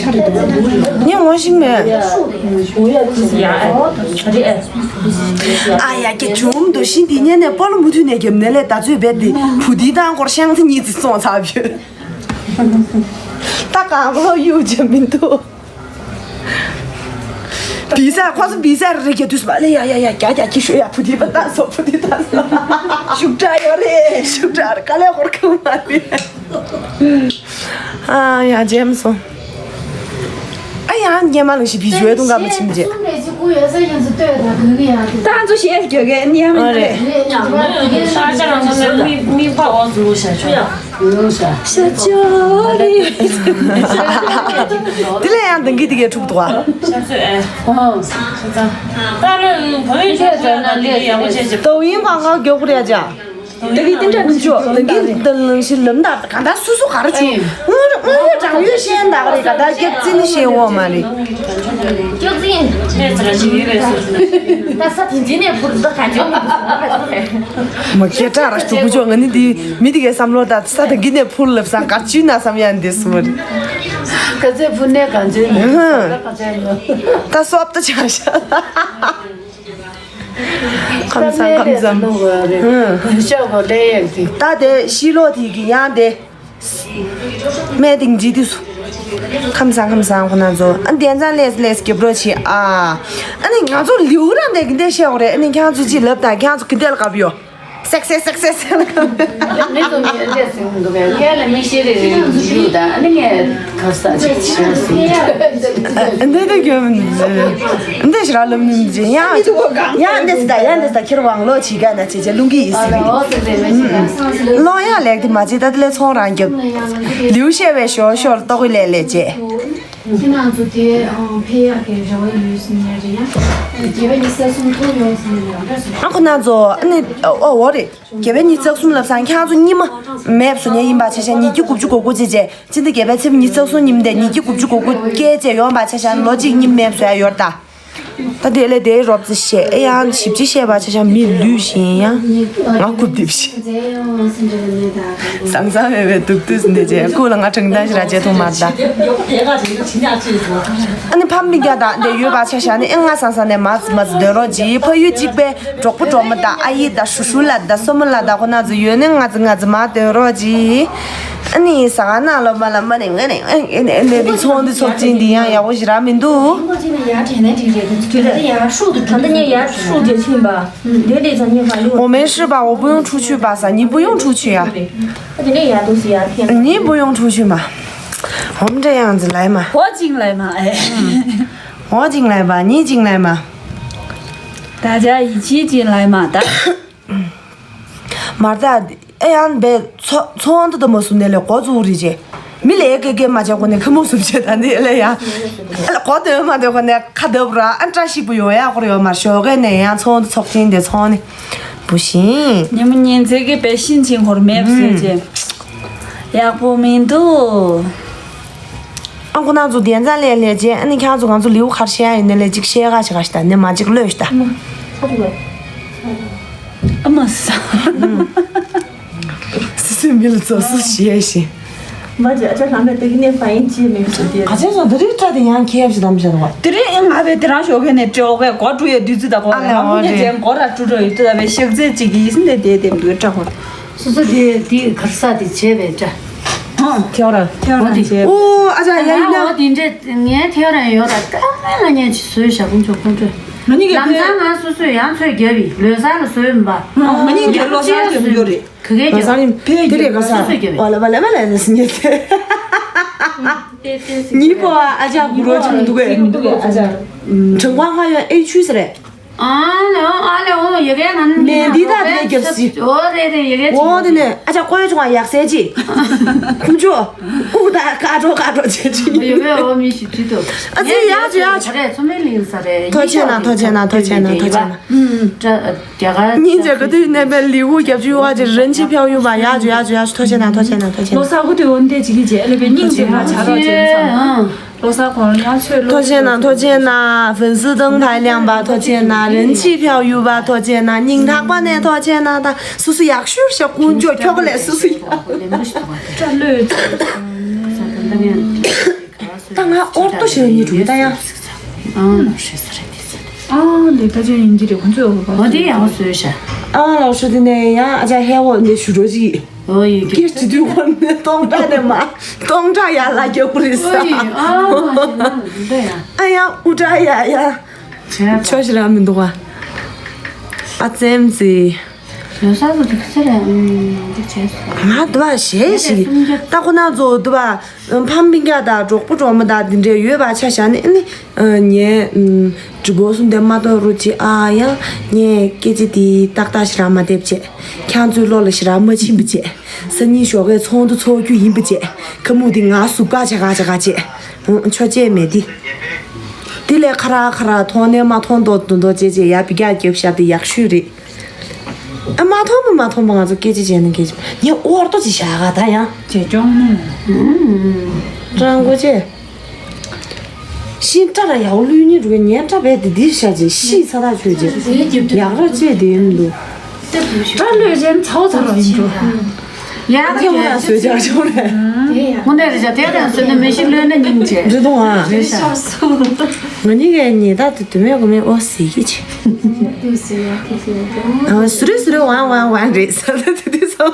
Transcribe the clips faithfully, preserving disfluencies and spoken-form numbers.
ངས་ངོ་ཤེས་མེད། ཨ་ཡ་ཀྱེ་བྱུང་འདུག་ཤིང་འདི་ཉན་ནས་སྤོ་ལོ་མུ་མཐུད་ནས་རྒྱབ་ནས་ལས་ད་ཚོད་བས་འདི་བུ་འདི་དང་སྐོར་ཤང་ཚི་གཉིས་ཙི་སོང་ཚར་བྱོས། ད་གང་ལོ་གཡུག་བྱ་མི་འདུག་བི་ས་ཁོ་ཚོ་བི་ས་རེ་རེ་རྒྱབ་དུས་སུ་མ་ལས་ཡ་ཡ་ཡ་རྒྱ་རྒྱ་ཁྱི་ཤོད་ཡ་བུ་འདི་པ་ད་སོ་བུ་འདི་ད་སོ་ཤུགས་དྲག་ཡོད་རེད་ཤུགས་དྲག་རེད་དཀའ་ལས་ཧོར་ཁང་མ་རེད། ཨ་ཡ་ཇེམ་སོང་། ཨ་ཡ་ཉེ་མ་ལུང་ཞིག་བི་ཇུ་ཨེལ་དུང་ག་མ་ཆིམ་རྗེ། ད་ང་ཚོ་ཤེས་རྒྱག་གི་ཨ་ནི་ཡ་མི་ཨ་རེད། རེད། ཤ་ཅག་རང་ཚོ་ལ་མིག་མིག་ཕ་འོག་ཟུག་བྱ་ཆོག་ཡ། ཤ་ཅག་རེད། དེ་ལས་ཡང་འདང་གི་དེ་གའི་ཕྲུག་འདུག་ཨ། ཤ་ཚོད་ཨེ། ཤ་ཚ། ད་ལོ་བོད་ཡིག་ཆོས་ཟེར་ན་ལས་ཡག་པོ་བྱས་ཅིག་ཏོག་དབྱིན་ཀང་ཀང་མགྱོགས་པོ་རེད་ཅག་དེ་གི་དེ་འདྲ་མི་ཆོག་དེ་གི་དེ་ལང་ཤི་ལམ་དག་ག་ད་སུ་སུ་ག་རེ་བྱུང་། དངོས་དངོས་ཡོད་དྲང་ཡོད་ཤེས་ཡོན་དག་རེད་ག་ད་སྐྱག་རྫུན་ཤེས་འོ་མ་རེད། སྐྱག་རྫུན། ད་ས་དེ་འཛིན་ནས་བུར་ད་ག་འཇོག་མི་འདུག་ཟེར་བ་རེད། མ་སྐད་གྲགས་ར་ཞུ་གུ་ཆོག་ང་ནི་འདི་མི་དེ་གའི་བསམ་བློ་ད་ས་དེ་གི་ནས་ཕུར་ལབ་སང་གར་བཅུས་ན་བསམ་ཡ་འདི་སུ་མ་རེད། ག་ཚོད་ཕུར་ནས་ག་ཚོད་ནས་ཧུམ། ད་སོབ་ཏུ་ཆགས་ཤག་ཁམས་བཟང་ཁམས་བཟང་། ཧུམ། ཤོག་གོ་ལེ་ཡག་ཅིག་ད་དེ་ཤི་ལོ་དེ་གི་ཡང་དེ། སྨན་དེང་ཇི་དུས་སུ། ཁམས་བཟང་ཁམས་བཟང་ཁོ་ན་ཚོ་ཨ་འདན་ཚང་ལས་ལས་རྒྱབ་རོགས་བྱེད་ཨ། ཨ་ནི་ང་ཚོ་ལིའུ་རང་དེ་གི་འདས་ཤེས་འོ་རེད་ཨ་ནི་ཁྱང་ཚོ་ཅི་ལབ་དང་ཁྱང་ཚོ་གི་འདས་ལ་གབ་ཡོ། སེག་སེག་སེག་སེག་སེག་ལ་གབ། ལབ་ནས་ཚོ་ངས་འདས་སེང་འདུག་གས་ངས་ལ་མི་ཤེས་རེ་རེ་ཡོད་ད་ཨ་ནི་ངས་ག་ས་ཅིག་ཤེས་སེང་། འདས་ད་གྱོན་མི་འདུག་ཟེར། འདས་ཞེ་ར་ལབ་ནི་མི་འདུག་ཡང་ཡང་འདས་ད་ཡང་འདས་ད་ཁྱེར་དབང་ལོ་བྱེད་ག་ན་བྱེད་བྱེད་ལུང་གི་ཡིན་སེང་། ལོ་ཡང་ལེགས་དེ་མ་བྱེད་ད་དེ་ལས་ཚོང་རང་རྒྱབ། ལིའུ་བཤད་པའི་ཞོར་ཞོར་ལྟོ་གོས་ལས་ལས་བྱེད། ཁྱེད་རང་ཚོ་དེ་ཕེབས་ཡག་གི་རེ་བ་ཡོད་ཟེར་ནས་རེད་ཡ། རྒྱལ་བའི་ཉི་ཤུ་རྩ་གསུམ་ཐུག་ཡོང་ཟེར་ནས་རེད་ཡ། ཨ་ཁོ་ན་ཚོ་ཨ་ནི་ཨོ་འོ་རེད། རྒྱལ་བའི་ཉི་ཤུ་རྩ་གསུམ་ལབ་སང་ཁྱེད་རང་ཚོ་གཉིས་མ་མེད་སོ་ཉེ་ཡིན་པ་ཆ་ཤ་ཉིས་བརྒྱ་དགུ་བཅུ་གོ་དགུ་ཅེ་ཅེ་ཅི་འདི་རྒྱལ་བའི་ཚེས་ཉི་ཤུ་རྩ་གསུམ་ཉིན་དེ་ཉིས་བརྒྱ་དགུ་བཅུ་གོ་དགུ་སྐྱེས་ཅེ་ཡོང་པ་ཆ་ཤ་ལོ་གཅིག་གཉིས་མེད་སོ་ཡ་ཡོར་ད། ད་དེ་ལས་དེའི་རོབ་ཙི་བཤད་ཨེ་ཡང་ཞིབ་ཅི་བཤད་པ་ཆ་ཤ་མི་ལུས་བཞིན་ཡང་ང་རྐུབ་རྡིབ་བཞིན། སང་སང་བས་བས་དུག་དུས་འདི་རྗེས་ཁོ་ལ་ང་དྲང་གཏམ་ཞིག་ར་བྱེད་ཐུབ་མ་ད། ཨ་ནི་ཕམ་མི་རྒྱ་དང་འདི་ཡོད་པ་ཆ་ཤ་ནི་ཨེ་ང་སང་སང་ནས་མ་ཙི་མ་ཙི་འདོན་རོགས་གྱིས་ཕ་ཡུལ་གཅིག་པའི་གྲོགས་པོ་གྲོགས་མོ་དང་ཨ་ཡེ་དང་ཧྲུ་ཧྲུ་ལ་དང་སོ་མོ་ལ་དང་ཁོ་ན་ཚོ་ཡོད་ནི་ང་ཙི་ང་ཙི་མ་འདོན་རོགས་གྱིས། ཨ་ནི་ཟ་ཁང་ནང་ལོ་མ་ལ་མ་ནི་ངེ་ནི་ངེ་ནི་ཨེ་ནི་ཚོང་འདི་ཚོགས་ཆེན་འདི་ཡང་ཡག་པོ་ཞིག་རག་མི་འདུག་ད་ལྟ་ངས་ཡར་ཧྲུག་ཏུ་འགྲོ་དེ་ཡར་ཧྲུག་འགྲོ་ཆེན་པ། འདི་ལས་ཚ་ཉེ་བ་ཡོད། 我们是把我不用出去吧啥，你不用出去呀。 ཨ་དེ་ནས་ཡར་འདུག་སེ་ཡར་འཐེན། 你不用出去嘛。 我们这样子来嘛。 我进来嘛，哎。 我进来吧，你进来嘛。 大家一起进来嘛，ད། མར་ད་ཨེ་ཡང་བས་ཚོ་ཚོང་འདི་ད་མ་སུ་ནས་ལས་གོ་ཚུགས་རི་རྗེ། མི་ལས་ཀེ་ཀེ་མ་བྱས་གོ་ནས་ཁ་མོ་སུབ་བྱས་ད་འདི་ལས་ཡ། ཨ་ལ་གོ་དོན་མ་དོན་གོ་ནས་ཁ་བརྡབ་ར་ཨ་བཀྲ་ཤིས་པོ་ཡོང་ཡ་ཁོར་ཡོད་མ་ཞོགས་ཀས་ནས་ཡང་ཚོང་འདི་ཚོགས་ཆེན་འདི་ཚོང་ནི་བུ་ཤིང་། ཉི་མ་ཉིན་མཚན་གི་བས་ཤིན་ཆེན་ཁོར་མེབ་ཟེར་རྗེ། ཡག་པོ་མི་འདུག་ཨ་ཁོ་ན་ཚོ་བདེན་རྫ་ལས་ལས་རྗེ་ཨ་ནི་ཁྱང་ཚོ་ང་ཚོ་ལིའུ་ཁར་བཤད་ཡ་ཡིན་ནས་ལས་ཅིག་བཤད་ག་ཆེ་ག་ཞིག་ད་ནས་མ་ཅིག་ལོས་ཤིག་ད། ཨ་མ་ས། སི་སི་མི་ལ་ཚོ་སུ་ཤེས་ཤེས། མ་ཇི་ཨ་ཅག་ལྷམ་པའི་དེ་གི་ནས་ཕ་ཡིན་ཅི་མིན་ཞུ་དེ། ག་ཚོད་སོང་དེ་རིང་ཁྲ་དེ་ཡང་ཁེབ་ཞིག་དམ་ཞག་བ། དེ་རིང་ང་བས་དེ་རང་ཞོགས་ཀས་ནས་སྤྲེའུ་གས་སྒོ་དཀྲུག་ཡས་བདུད་རྩི་དང་གོ་ཨ་ལེ་ང་མོ་ཨོ་ཉེ་ཅན་སྒོ་ར་དཀྲུག་འགྲོ་ཡོད་དུ་ད་བས་ཤག་རྫས་ཅིག་གིས་ཟིན་དེ་དེ་དེ་འདུག་སྐྲག་གོ། སོ་སོ་དེ་དེ་གར་ས་དེ་བྱས་པས་འདྲ། ཐེའོ་ར་ཐེའོ་ར་བྱས། ཨོ་ཨ་ཅག་ཡ་ཡིན་ན། ཨོ་དེ་འདྲས་ངའི་ཐེའོ་ར་ཡོད་ད་ཀ་མེད་ལ་ཉན་ཅིག་བཟོས་བཞག་ཁོང་ཚོ་ཁོང་ཚོས། ང་གཉིས་ཀྱི་ལམ་ཕེ། སང་ང་སོ་སོས་ཡང་ཚོད་བརྒྱབ་པའི་ལོ་གསར་ལ་བཟོས་ཡིན་པ། ང་གཉིས་ཀྱི་ལོ་གསར་རྒྱབ་ཡོད་རེད། ག་གེ་ལོ་གསར་རྒྱབ། ཡིན་ཕེ་དེ་རེད་ག་ས། སོ་སོས་བརྒྱབ་པའི། ཨོ་ལ་བ་ལ་བ་ལ་ཟེར་ཉེ་ཚེ། ཉི་པོ་ཨ་ཅག་གུ་རོ་ཅིག་མི་འདུག་གས། མི་འདུག་གས་ཨ་ཅག་ཁྲང་ཀོང་ཧ་ཡོན་ཨེ་ཆུས་ཟེར་རེད། ཨ་ལེ་ཨོ་ཨ་ལེ་ཨོ་ཡ་གེ་ང་ནི་ནས་འདི་དག་དེ་རྒྱབ་སྲིད། ཨོ་རེད་རེད་ཡ་གེ་ཨོ་དེ་ནས་ཨ་ཅག་ཀོ་ཡ་ཅུང་ཡག་སེ་ཅི། ཁུ་ཆུ། ཨུ་ད་ཀ་ཀྲོ་ཀ་ཀྲོ་བྱེད་ཅི། ཡ་གེ་ཨོ་མི་ཞིག་ཅི་ཏོ། ཨ་ཙི་ཡ་ཅུ་ཡ་ཅུ། ཚོ་མེ་ལིང་ས་རེད། ཐོ་ཆེ་ན་ཐོ་ཆེ་ན་ཐོ་ཆེ་ན་ཐོ་ཆེ་ན། རྒྱ་གར་སྙིང་རྗེ་ག་དུས་ནས་པའི་ལི་ཝུ་རྒྱབ་ཅུ་ཡོ་ཨ་ཅི་རིན་ཆེན་ཕྱག་ཡུ་བ་ཡ་ཅུ་ཡ་ཅུ་ཡ་ཅུ་ཐོ་ཆེ་ན་ཐོ་ཆེ་ན་ཐོ་ཆེ་ན། ལོ་གསར་གུ་དུས་འོན་ཏེ་ཅི་གི་རྗེས་ལ་པའི་སྙིང་རྗེ་མ་ཆ་རོགས་བྱེད་ཚང་། ལོ་གསར་གོང་ཡང་ཆོས་ལོ། ཐོ་ཆེ་ན་ཐོ་ཆེ་ན། ཧྥིན་སི་ཏང་ཐའི་ལིང་པ་ཐོ་ཆེ་ན། རིན་ཆེན་ཕྱག་ཡུ་བ་ཐོ་ཆེ་ན། སྙིང་ཐག་པ་ནས་ཐོ་ཆེ་ན། ད་སུ་སུ་ཡག་ཤོས་ཤག་ཀུན་སྤྱོད་ཁྱོ་ག་ལས་སུ་སུ་ཡག་སྐྲ་ལོས། ད་ང་ཨོར་ཏོ་ཞེས་ཉིད་འགྲོ་ད་ཡང་། ཨང་ལོ་ཤེས་ས་རེད་དེ་ས་རེད། ཨང་ལེ་ད་ཅན་ཡིན་གྱི་རེད་ཁོང་ཚོས་འོ་བ་འོ་དེ་ཡང་བཟོས་ཤ། ཨང་ལོ་ཤོ་དེ་ནས་ཡང་ཨ་ཅག་ཧེ་འོ་འདི་ཞུ་འགྲོ་ཅིག་ཨོ་ཡི་གེ་སྐྱེས་ཀྱི་དུས་ཁོ་ནས་སྟོང་ཕྲག་ནས་མ་སྟོང་ཕྲག་ཡར་ལ་རྒྱབ་པོ་རེད་ས། ཨོ་ཡི་ཨང་ལོ་ཤོ་ན་འདི་ཡང་ཨ་ཡང་ཨུ་ཏྲ་ཡ་ཡ་ཆོ་ཞི་ར་མི་འདུག་བ། ཨ་ཙེམ་ཙི། ལོ་སར་ལོ་དེ་ཁ་ཚེ་ར་འདི་བྱས་སོ། ང་དུ་བ་ཞེས་ཞིག་ད་ཁོ་ན་ཚོ་དུ་བ། ཕམ་སྤུན་ཀྱག་དང་གྲོགས་པོ་གྲོགས་མོ་དང་འདི་འདྲའི་ཡོད་པ་ཆ་བཞག་ནས་ཨ་ནི། ངའི་ཀྲི་པུའུ་སུམ་དེ་མ་གཏོགས་རུ་ཅི་ཨ་ཡང་ངས་སྐད་ཆ་དེ་ཏག་ཏག་ཞིག་རང་མ་འདེབས་བྱས། ཁྱང་ཚོའི་བློ་ལ་ཞིག་རང་མ་ཕྱིན་པ་བྱས། སང་ཉིན་ཞོགས་ཀས་ཚོགས་འདུ་ཚོགས་རྒྱུ་ཡིན་པ་བྱས། ཁ་མུག་དེ་ང་ཟུག་ག་བྱ་ག་བྱ་ག་བྱས། ཆོ་བྱས་མེད་དེ། དེ་ལས་ཁ་ར་ཁ་ར་མཐོང་ནས་མ་མཐོང་མདོག་མདོག་མདོག་བྱས་བྱས་ཡ་བི་རྒྱག་རྒྱབ་ཤར་དེ་ཡག་ཤོས་རེད། ཨ་མ་མཐོང་མ་མ་མཐོང་མ་ང་ཚོ་སྐད་ཆ་བྱས་ན་སྐད་ཆ་ངས་ཨོར་ཏོ་ཅིག་བཞག་ག་ད་ཡང་། ཅེ་ཅོང་མོ། ཀྲང་གོ་ཅེ། ཤིང་སྐྲ་ལ་ཡའོ་ལུས་ཉིན་འགྲོ་ངའི་སྐྲ་བས་དེ་འདིར་བཞག་ཅེ་ཤི་ཚ་ཐག་ཆོད་ཅེ། ཡག་ར་ཅེ་དེ་ཡིན་འདུག་སྐྲ་ལོས་ཅན་ཚའོ་ཚ་རོ་ཡིན་འགྲོ། ཡ་ཁྱེད་ང་བཟོས་བྱ་ཆོག་རེད། དངོས་གནས་རེད་བྱ་དེ་དང་བཟོས་ན་མི་ཤི་ལོས་ན་སྙིང་རྗེ། འདྲི་དང་ཨ། རེད་ཤག་ང་གཉིས་ཀའི་ཉེས་དག་དེ་དུ་མེད་དགུ་མེད་ཨོ་ཟིག་གི་ཆེ། ཨ་སུ་རེ་སུ་རེ་ཝང་ཝང་ཝང་རེད་ས་ད་དེ་དུས་སོ།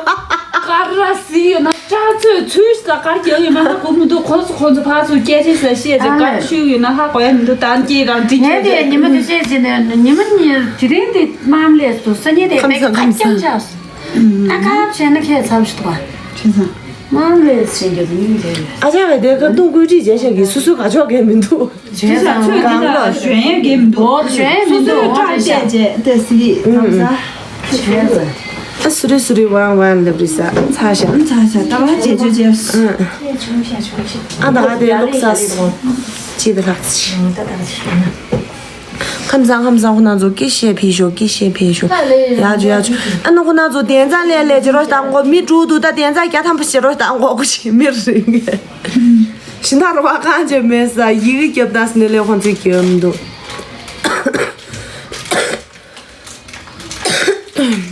ཀར་ར་སི་ཡོད་ན་སྐྲ་ཚོས་ཚུལ་ས་ཀར་རྒྱག་ཡོད་མ་ཧ་གོ་མི་འདུག་ཁོ་ཚོ་ཁོ་ཚོ་ཕར་ཚུར་སྐད་ཆ་ཟ་ཤེས་ཚེ་ཀར་ཤུགས་ཡོད་ན་ཧ་གོ་ཡ་མི་འདུག་ད་སྐྱེས་རང་འདྲི་ངས་ཁྱེད་དེ་ཉི་མ་དེ་བཤད་ཅི་ནས་ཉི་མ་གཉིས་དེ་རིང་དེ་དམའ་མ་ལས་སུ་སང་ཉིན་དེ་ཁམས་པེག་སང་ཁམས་ཁ་སྐྱང་སང་ཆགས་སོ། ཨ་ཁ་བྱས་ན་ཁྱད་མཚར་ཞིག་འདུག་ག་མང་ལས་ཟིན་རྒྱུ་མིན་རེད། ཨ་ཅག་བས་དེ་ཁ་རྡུང་བཀོད་སྒྲིག་བྱས་ཤག་གི་སུ་སུ་ག་ཆོག་གས་མི་འདུག་བྱས་ཙང་གང་ག་ཞོན་ཡས་གས་མི་འདུག་འོ་ཞོན་ཡས་མི་འདུག་འོ་ཅག་བྱས་བྱས་དེ་སི་ཨུམ་ཨུམ། བྱས་ཙང་། ཨ་སུ་རི་སུ་རི་ཝང་ཝང་ལབ་རི་ས་ཚ་ཤག་ཚ་ཤག་ད་བ་བྱས་བྱས་བྱས། ཨ་ད་ག་དེ་ལོག་ས་སོང་། ཅི་དེ་ལྷག་ཅི། ཁམས་བཟང་ཁམས་བཟང་ཁོ་ན་ཚོ་སྐད་བཤད་ཕེབས་ཤོག་སྐད་བཤད་ཕེབས་ཤོག་ཡ་ཇུ་ཡ་ཇུ། ཨ་ནི་ཁོ་ན་ཚོ་དན་རྩ་ལས་ལས་ཇི་རོ་བཏང་གོ་མི་དྲུག་འདུག་ད་དན་རྩ་བརྒྱ་ཐམ་པ་ཇི་རོ་བཏང་གོ་གོ་ཞིག་མི་རིང་གི་ཤིན་ཐ་རོ་བ་གང་བྱེད་མེད་ས་ཡི་གེ་རྒྱབ་ད་སི་ནི་ལས་ཁོང་ཚོས་རྒྱབ་འདུག་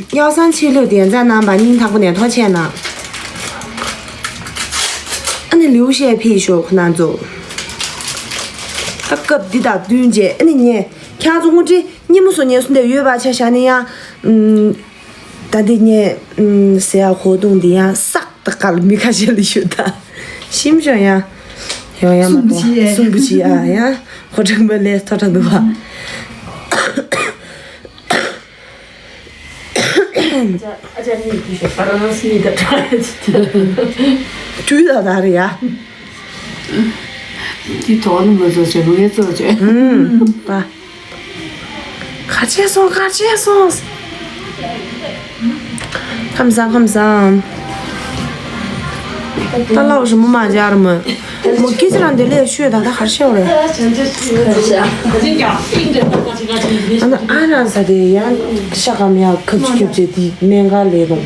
གཡའོ་སང་ཆེ་ལོས་དན་རྩ་རྣམ་པ་སྙིང་ཐག་པ་ནས་ཐུགས་རྗེ་གནང་། ཨ་ནི་ལིའུ་ཤས་ཕེབས་ཤོག་ཁོ་ན་ཚོ། ད་སྐབས་འདི་དང་བསྟུན་བྱས་ཨ་ནི་ངས་ཁྱེད་ཚོ་དངོས་འབྲེལ་སྙེ་མོ་བཟོ་ཉན་སུ་འདྲ་ཡོད་པ་ཆ་བཞག་ན་ཡང་། ད་འདི་ངས་ཟེར་ཡ་ཧོ་དུང་འདི་ཡང་སག་ད་ག་ལ་མི་ཁ་ཤས་ལ་ཞུ་ད་ཤིམ་ཤོ་ཡང་ཡང་ཡང་མ་གཏོགས་སུམ་བུ་ཅི་ཨ་ཡང་ཧོ་དྲང་པ་ལས་ཐོ་ཁྲ་འདུག་བ། ཨ་ཅག་གཉིས་ཀྱིས་ཤོག་ཧྥ་རན་སི་གཉིས་ཀ་དྲག་ཡ་ཅི། དུས་ད་ད་རེད་ཡ། དེ་དོགས་ནི་མ་བཟོ་བྱས་མ་ངས་བཟོ་བྱས། ཨུམ་པ། གར་བྱས་སོང་གར་བྱས་སོང་། ཁམས་བཟང་ཁམས་བཟང་། ད་ལའོ་རི་མོ་མ་སྦྱར་མོད། མོ་སྐད་ཅིག་རང་དེ་ལས་ཤོད་ད་ད་གར་ཤེས་རེད། ཨ་ན་ཨ་རང་ས་དེ་ཡང་ཤ་གམ་ཡང་ཁབ་ཅིག་ཁྱོད་ཅེ་དེ་སྨན་ཁང་ལས་རུང་།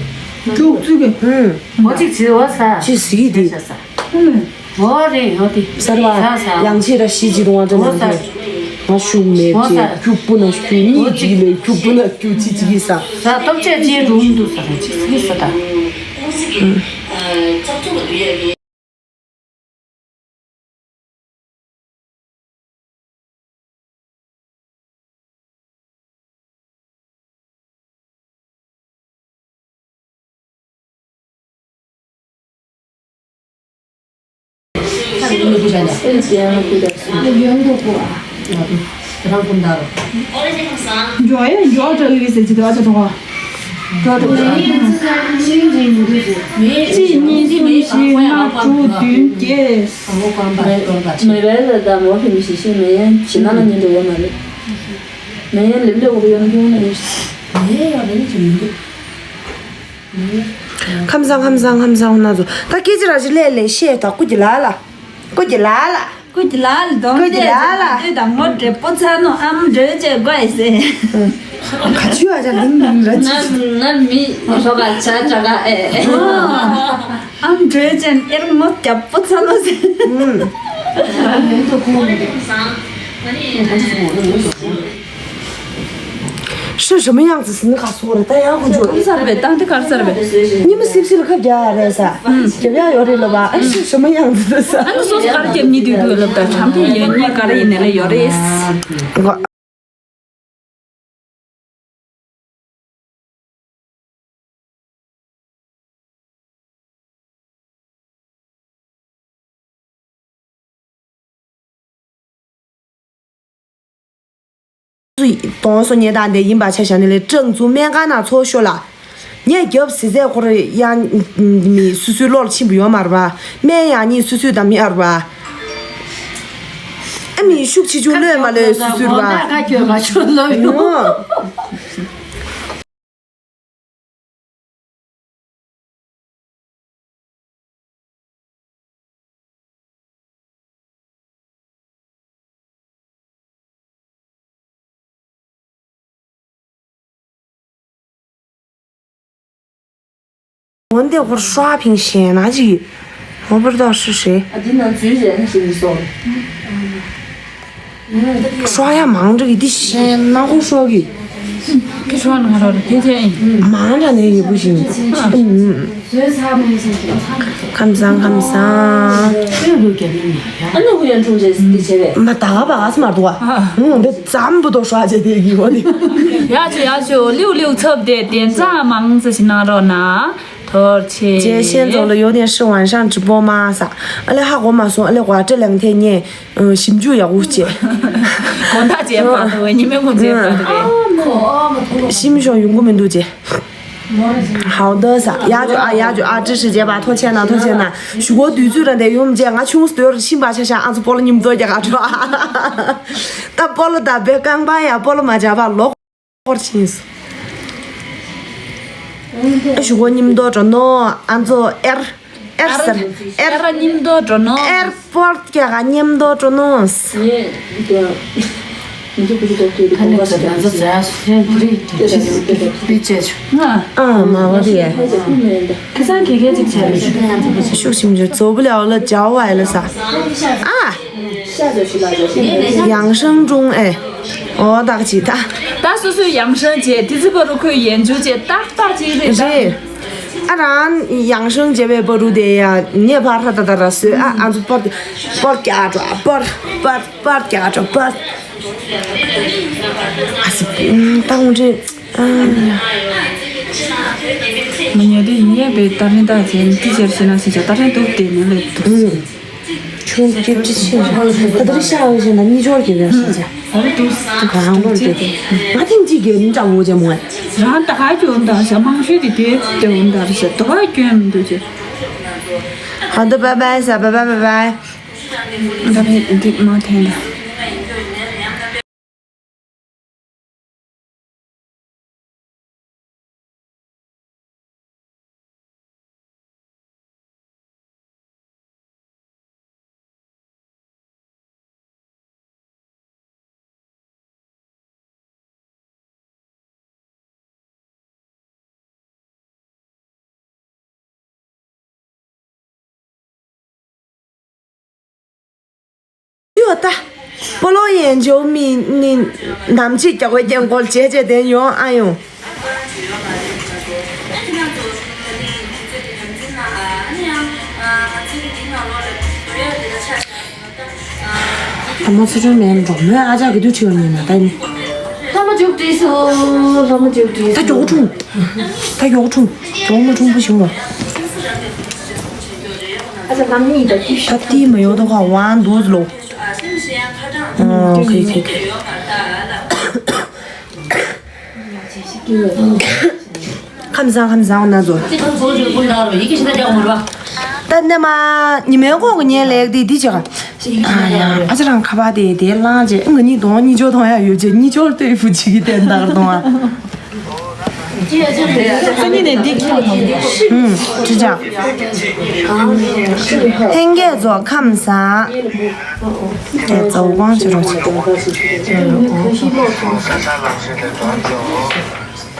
ཀྱུག་ཙུ་གི་ཧུམ། མོ་གཅིག་བྱེད་འོ་ས། ཅི་ཟིག་དེ། འོ་རེད་འོ་དེ། ཟེར་བ། ཡང་ཆེ་ར་ཤི་ཅི་རུང་བ་འདྲ་མོ་དེ། ང་ཤུགས་མེད་ཅེ་ཁྱུག་པོ་ན་ཤུགས་གཉིས་ཅི་ལས་ཁྱུག་པོ་ན་ཁྱུག་ཅི་ཅི་གི་ས། ས་སྟོབས་ཆེ་ཅི་རུང་འདུག་ས་ཅི་ཟིག་ས་ད། འཇོག་ཡ་འཇོག་འགྲོ་གི་ཟེར་གྱི་འདུག་ཨ་ཅག་གྲོགས་པོ། གཅིག་གཉིས་གསུམ་བཞི་ལྔ་དྲུག་བདུན་བརྒྱད། མེ་བལ་ལ་ད་མོ་ཕེ་མི་ཤི་ཤི་མེ་ཡན་ཇི་ན་ལ་ཉན་འགྲོ་བ་མ་རེད། མེ་ཡན་ལེབ་ལེ་འོ་ཡོང་འགྲོ་ན་ཡོད། མེ་ཡ་རེ་ནི་ཅི་མི་འདུག་ཁམས་བཟང་ཁམས་བཟང་ཁམས་བཟང་ཧོ་ན་ཚོ་ད་སྐད་ཅིག་ར་ཅིག་ལས་ལས་ཤེས་ད་སྐུ་གི་ལ་ལ། སྐུ་གི་ལ་ལ། སྐུ་གི་ལ་ལ་གདོང་སྐུ་གི་ལ་ལ། དེ་དང་མོ་འདྲེ་པོ་ཚ་ནོ་ཨམ་འདྲེ་བཅས་དགོས་ཟེར། ག་ཆུ་ཨ་ཅག་ལིང་ལིང་ར་ཅི། ན་ན་མི་ཧོ་ག་ཆ་ཆ་ག་ཨེ། ཨམ་འདྲེ་བཅས་ཨེར་མོ་རྒྱབ་པོ་ཚ་ནོ་ཟེར། 是什么样子是那个说的，大家会觉得 ག་རེ་ཟེར་བས། ད་འདི་ག་རེ་ཟེར་བས། ཉི་མ་སིབ་སིབ་ལ་ཁ་རྒྱག་རེད་ས། རྒྱབ་ཡག་ཡོད་རེད་ལབ་པ། ཨ་ཤི་什么样子的ས། ཨ་ནི་སོ་སོ་ག་རེ་རྒྱབ་ཉི་དུས་དུས་ལབ། ད་བྱམས་པའི་ཡོད་ཉི་ག་རེ་ཡིན་ནའི་ལས་ཡོད་རེད། དོན་སོ་ཉེ་དང་དེ་ཡིན་པ་ཆ་བཞག་ནི་ལས་ཀྲང་ཚུ་སྨན་ཁང་ནང་ཚོ་ཤོ་ལ། ངས་རྒྱབ་ཟེར་ཚད་ཁོ་རེ་ཡང་མི་སུ་སུའི་བློར་ཕྱིན་པ་ཡོད་མ་རེད་པ། སྨན་ཡང་ཉིད་སུ་སུའི་དམ་ཡར་པ། ཨ་མི་ཤུགས་ཆེ་ཆུང་ལོས་མ་ལོས་སུ་སུར་བ། ཁ་ཁྱོད་མ་ཆོད་ལོ་ཡོང་། འོན་ཏེ་ཧོར་ཧྲ་ཕིང་ཞེ་ན་ཅིག་ཧོར་བར་དོ་ཧྲི་ཧྲི། ཨ་དེ་ནང་འཛུལ་རེད་ན་ཞེ་ནི་སོང་། ཧྲ་ཡ་མང་དྲགས་ཀྱི་འདི་ཞེ་ན་ཧོར་ཧྲོ་གི། ཁི་ཧྲོ་ན་རོ་རེ་དེ་དེ་ཨིན། མང་དྲགས་ནས་ཡོད་པོ་ཞིག་ཁམས་བཟང་ཁམས་བཟང་། ཨ་ནུ་ཧུ་ཡོན་ཁྲུང་ཅེས་དེ་བྱས་པས། མ་ད་ག་བ་ག་སི་མར་དུ་བ། ཧུང་དེ་ཙམ་བུ་དོ་ཧྲ་ཅེ་དེ་གི་བ་ནི། ཡ་ཆོ་ཡ་ཆོ་ལིའུ་ལིའུ་ཚབ་དེ་དེ་ཙམ་མང་ཙི་ཞིག་གནང་རོགས་གནང་། ཐོར་ཆེ། 谢谢走了有点事，晚上直播吗？啥？啊嘞，哈，我嘛说，啊嘞，我这两天呢，嗯，心就要误解。 དགོང་དག་བྱས་པ་འདུག་ཉི་མའི་ངོ་མཚར་པ་འདུག་ཞིམ་ཤོང་ཡོང་གི་མི་འདུག་ཅེ། 好的 ས། ཡག་ཅོ་ཨ་ཡག་ཅོ་ཨ། 支持 བྱས་པ་ཐོ་ཆེ་ན་ཐོ་ཆེ་ན། ཞུ་གོ་དུས་ཚོད་ར་འདས་ཡོང་བྱས། ང་ཆུང་སྟོར་ཤིང་པ་ཆ་ཤ་ཨ་ཚོ་སྤོ་ལོ་ཉིམ་ཚོ་རྒྱག་ག་འགྲོ། ད་སྤོ་ལོ་ད་བེ་རྐང་པ་ཡ་སྤོ་ལོ་མ་བྱ་བ་ལོག་སྐོར་ཕྱིན་སོང་། ཞུ་གོ་ཉིམ་དོ་འགྲོ་ནོ་ཨ་ཚོ་ཨེར། ཨེར་སར་ཨེར། ཨེར་ཉིམ་དོ་འགྲོ་ནོ། ཨེར་པོར་ཊི་རྒྱག་ག་ཉིམ་དོ་འགྲོ་ནོ། ཁ་ནས་ཚོད་ན་ཚོད་ཚོད་ཡ་སུ་ཐན་དུ་རི་དུ་རི་དུ་རི་དུ་རི་ཅེ་ཆུ། ང་། ཨ་མ་བ་དེ། ཁ་སང་ཁེ་ཁེ་ཅིག་བྱས་རེད། ཤུགས་ཆེན་པོ་ཚོ་བུ་ལ་འོ་ལ་ཇའོ་ཨེ་ལ་ས། ཨ། 养生中 ཨེ། འོ་ད་ག་ཅི་ད། ད་སོ་སོའི་养生བྱས་དེ་ཚོ་བར་དུ་ཁོས་ཡན་ཆོད་བྱས་ཏག་ཏག་ཅིག་རེད་ད། རེད། ཨ་རང་养生བྱས་པའི་བར་དུ་དེ་ཡ་ངས་ཕར་ཧ་ད་ད་ར་སོས་ཨ། ཨ་ཚོ་པར་པར་རྒྱག་འགྲོ་ཨ། པར་པར་པར་རྒྱག་འགྲོ་པར། ཨ་སི་ད་ངོ་འདྲེ་ཨ། མ་ཉལ་དེ་ཡིན་ཡས་པའི་ཏ་རིན་ཏ་ཅན་དེ་ཅེར་ཤི་ན་སི་ཅ་ཏ་རིན་ཏུ་དེ་ནས་ལེགས་འདུག་ཆུང་སྐྱེ་ཅི་ཆེ་ཞིང་ད་ལྟ་རི་ཤ་བ་ཞིག་ན་གཉིས་སྦྱོར་གྱི་རེད་ཤ་ཅ། ཨ་རི་ཏུ་གང་ལོར་དེ་དེ་ང་ཐེངས་གཅིག་གི་འདྲ་བོ་ཅེ་མོ། རང་ད་ག་གྱོན་ད་ཤ་མང་ཤོས་དེ་དེ་དེ་འོང་ད་རི་ཤ་དོ་ག་གྱོན་མི་འདུག་ཅེ། ཧ་ད་བའི་བའི་ས་བའི་བའི་བའི་བའི། ད་བའི་འདི་མ་འཐེན་ད། ཡོད་ད། སྤོ་ལོ་ཡན་ཇོ་མི་ནི་ནམ་ཅིག་རྒྱག་པའི་རྐྱེན་སྐོར་བྱས་བྱས་དེ་ཡོང་ཨ་ཡོང་། ཨ་མ་ཚེ་སྒྲོན་མེད་འགྲོ་མོས་ཨ་ཅག་གི་དུས་ཁྲིད་པ་ཉིན་ན་ད་ནི། ལྷ་མོ་མཇུག་བསྒྲིལ་སོང་། ལྷ་མོ་མཇུག་བསྒྲིལ། ད་མགྱོགས་འཁྲུངས། ད་མགྱོགས་འཁྲུངས། མགྱོགས་མ་འཁྲུངས་པ་ཞིག་བ། ཨ་ཅག་ལྷ་མོ་གཉིས་ད་ཀྱིས། ད་ཏི་མ་ཡོད་དོ་ཁ་ཝང་འདུག་ལོ། ཨོ་ཁེ་ཁེ་ཁེ། ཁམས་བཟང་ཁམས་བཟང་ན་ཚོ། ད་ནས་མ་ཉི་མའི་གོང་གི་ཉལ་ལེགས་དེ་འདི་བྱེད་ག་ཨ་ཡ་ཨ་ཅག་རང་ཁ་པར་དེ་དེ་བླངས་རྗེས་ང་གཉིས་གདོང་གཉིས་ཆོར་མཐོང་ཡ་ཡོད་རྗེས་གཉིས་ཆོར་ལྟོས་ཕུ་ཅིག་གི་བསྟན་བདག་གདོང་ཨ། ཨུམ། ཅི་ཅག་ཧེང་གེ་ཚོ་ཁམས་བཟང་། དེ་ཚོ་དབང་ཆེ་རོགས་ཆེ།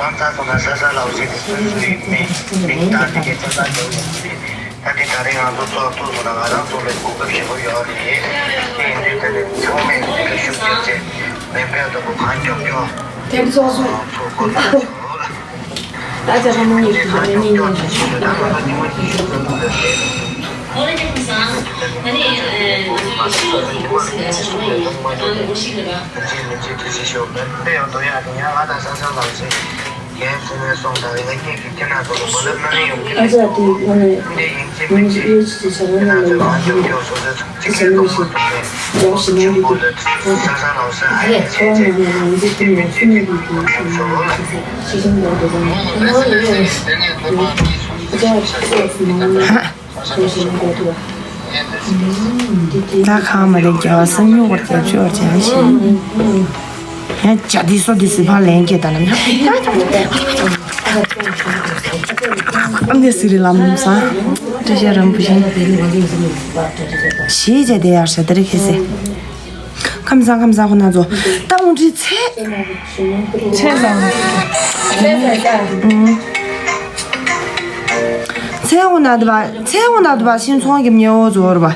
ད་ལྟ་ཁོ་ན་ས་ས་ལའོ་ཞེས་པའི་སུའི་སུའི་མིང་མིང་བཏགས་ཏེ་གི་ཚོད་ལྟ་འཇོག་ཡོང་གི་རེད། ད་དེ་ད་རེས་ང་ཚོ་ཚོགས་ཐུག་སོང་ན་ང་རང་ཚོ་ལ་གོ་སྐབས་ཞེ་པོ་ཡོད་རེད། དེ་ཡིན་དུས་ད་ནི་ཚང་མས་འགྲེལ་བཤད་བྱས་མེ་འཕེན་དུ་གང་མགྱོགས་མགྱོགས་ དེབ་ཚོགས་སུ། ད་ཅག་ཁ་མང་ཡོད་ཀྱི་མེད་མིན་ཡིན། ཨ་ཅག་དེ་ང་ནས་ཡང་ཅི་ཡོད་ཅི་ཅི་བྱ་བ་ནང་ལ་ཡོང་གི་ཅི་བྱ་བ་ནང་ལ་ཡོང་གི་ཅི་བྱ་བ་ནང་ལ་ཡོང་གི་ཨ་ཁོ་བ་ནང་ལ་ཡང་ཅི་ཀུན་ནས་ཀུན་ནས་ཀྱི་ཀྱི་ཀྱི་ཤི་ཤིང་ལ་འགྲོ་བ་ནང་ལ་ཡོང་གི་ཨ་ཅག་ཚོགས་སུ་ནང་ལ། ད་ཁ་མ་རེད། རྒྱལ་བ་སང་ཉུང་བར་རྒྱལ་ཆོས་བར་བྱ་ཞིང་། ཡང་ཇ་དི་སོ་དི་སི་ཕ་ལན་སྐྱེས་ད་ན་མྱོང་། འདི་སི་རི་ལམ་སང་། བཀྲ་ཤིས་རིན་པོ་ཆེ། ཞེས་བྱས་དེ་ཡར་ཞེ་དེ་རིགས་ཁེ་སེ། ཁམས་བཟང་ཁམས་བཟང་ཁོ་ན་ཚོ། ད་འུ་འདྲི་ཚེ། ཚེ་བཟང་། ཚེ་འོ་ན་དུ་བ་ཚེ་འོ་ན་དུ་བ་ཤིང་ཚོང་གི་མཉེ་འོ་ཛོར་བ།